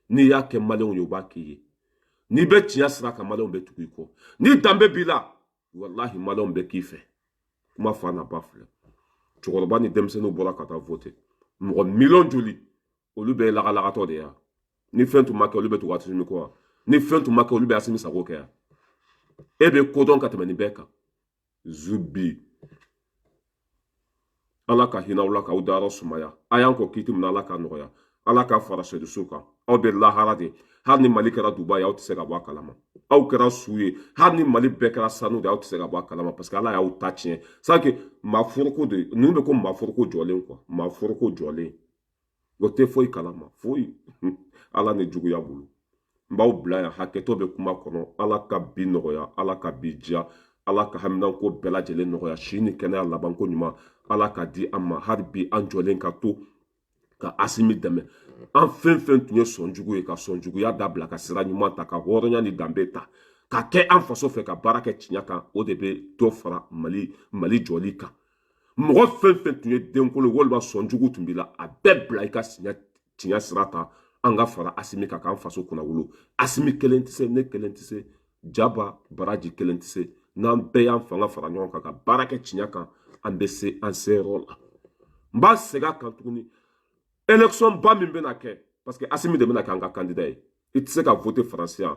N'i y'a kɛ maliyɛnw ye, u b'a k'i ye. N'i bɛ tiɲɛ sira kan, maliyɛnw bɛ tugu i kɔ. Ni danbe b'i la, walahi, maliyɛnw bɛ k'i fɛ. Kuma fa n'a ba filɛ. Cɛkɔrɔba ni denmisɛnninw bɔra ka taa voter, mɔgɔ miliyɔn joli, olu bɛɛ ye lagalagatɔ de ye. Ni fɛn tun ma kɛ, olu bɛ tugu Asimi kɔ wa? Ni fɛn tun ma kɛ, olu bɛ Asimi sago kɛ yan? E bɛ kodɔn ka tɛmɛ nin bɛɛ kan. Zubi, Ala ka hinɛ aw la k'aw dayɔrɔ sumaya. A y'an kɔ kiti min na, Ala ka nɔgɔya, Ala ka fara sɛdusu kan. Aw bɛ lahara de. Hali ni Mali kɛra Dubayi, aw tɛ se ka bɔ a kalama. Aw kɛra su ye. Hali ni Mali bɛɛ kɛra sanu de, aw tɛ se ka bɔ a kalama, parce que Ala y'aw ta tiɲɛ. C'est que maa foroko de ninnu bɛ ko maa foroko jɔlen quoi, maa foroko jɔlen, o tɛ foyi kalama, foyi, Ala ni juguya bolo. N b'aw bila yan, hakɛto bɛ kuma kɔnɔ. Ala ka bi nɔgɔya, Ala ka bi diya, Ala ka haminanko bɛɛ lajɛlen nɔgɔya, si ni kɛnɛya labanko ɲuman Ala ka di an ma. Hali bi an jɔlen ka to ka Asimi dɛmɛ. An fɛn fɛn tun ye sɔnjugu ye, ka sɔnjuguya dabila, ka sira ɲuman ta, ka hɔrɔnya ni danbe ta, ka kɛ an faso fɛ, ka baara kɛ tiɲɛ kan, o de bɛ dɔ fara Mali jɔli kan. Mɔgɔ fɛn fɛn tun ye denkolo walima sɔnjugu tun b'i la, a bɛɛ bila i ka tiɲɛ sira ta. An ka fara Asimi kan k'an faso kunna wolo. Asimi kelen tɛ se, ne kelen tɛ se, Jaba Baraji kelen tɛ se. N'an bɛɛ y'an fanga fara ɲɔgɔn kan ka baara kɛ tiɲɛ kan, an bɛ se an seyɔrɔ la. N b'a segin a kan tuguni, élection ba min bɛna kɛ, parce que Asimi de bɛna kɛ an ka candidat ye. I tɛ se ka voter Faransi yan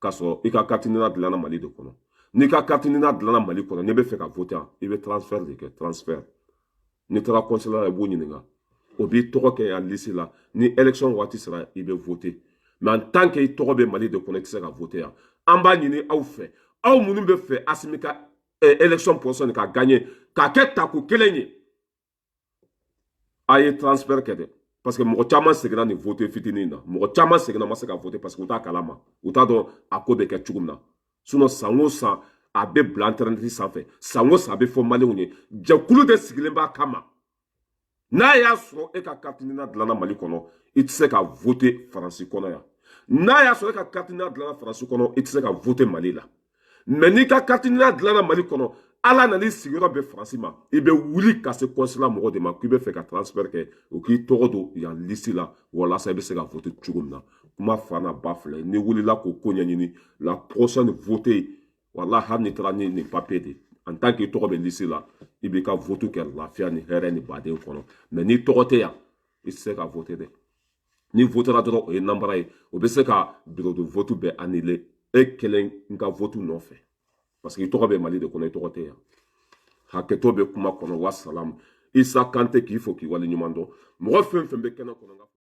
k'a sɔrɔ i ka carte NINA dilanna Mali de kɔnɔ. N'i ka carte NINA dilanna Mali kɔnɔ, n'i bɛ fɛ ka voter yan, i bɛ transfert de kɛ, transfert. N'i taara consulat la, i b'o ɲininka, o b'i tɔgɔ kɛ yan liste la. Ni élection waati sera, i bɛ voter. Mais en tant que i tɔgɔ bɛ Mali de kɔnɔ, i tɛ se ka voter yan. An b'a ɲini aw fɛ, aw minnu bɛ fɛ Asimi ka élection prochaine ka gagner, k'a kɛ tako kelen ye, a ye transfert kɛ dɛ, parce que mɔgɔ caman seginna nin vote fitinin na. Mɔgɔ caman seginna, ma se ka voter, parce que u t'a kalama, u t'a dɔn a ko bɛ kɛ cogo min na. Sinon san o san a bɛ bila internet sanfɛ, san o san a bɛ fɔ maliyɛnw ye, jɛkulu de sigilen b'a kama. N'a y'a sɔrɔ e ka carte NINA dilanna Mali kɔnɔ, i tɛ se ka voter Faransi kɔnɔ yan. N'a y'a sɔrɔ e ka carte NINA dilanna Faransi kɔnɔ, i tɛ se ka voter Mali la. Mais n'i ka carte NINA dilanna Mali kɔnɔ, Ala nan'i sigiyɔrɔ bɛ Faransi ma, i bɛ wuli ka se consulat mɔgɔ de ma k'i bɛ fɛ ka transfert kɛ, o k'i tɔgɔ don yan liste la, walasa i bɛ se ka voter cogo min na. Kuma fa n'a ba filɛ, n'i wulila k'o ko ɲɛɲini, la prochaine vote, walahi, hali n'i taara ni nin papier de, en tant que i tɔgɔ bɛ liste la, i b'i ka vote kɛ lafiya ni hɛrɛ ni baden kɔnɔ. Mais n'i tɔgɔ tɛ yan, i tɛ se ka voter dɛ. Ni votera dɔrɔn, o ye nanbara ye, o bɛ se ka bureau de vote bɛɛ annuler e kelen ka vote nɔfɛ, parce que i tɔgɔ bɛ Mali de kɔnɔ, i tɔgɔ tɛ yan. Hakɛto bɛ kuma kɔnɔ. Wasalamu. Isa Kante k'i fo k'i waleɲuman dɔn. Mɔgɔ fɛn fɛn bɛ kɛnɛ kɔnɔ.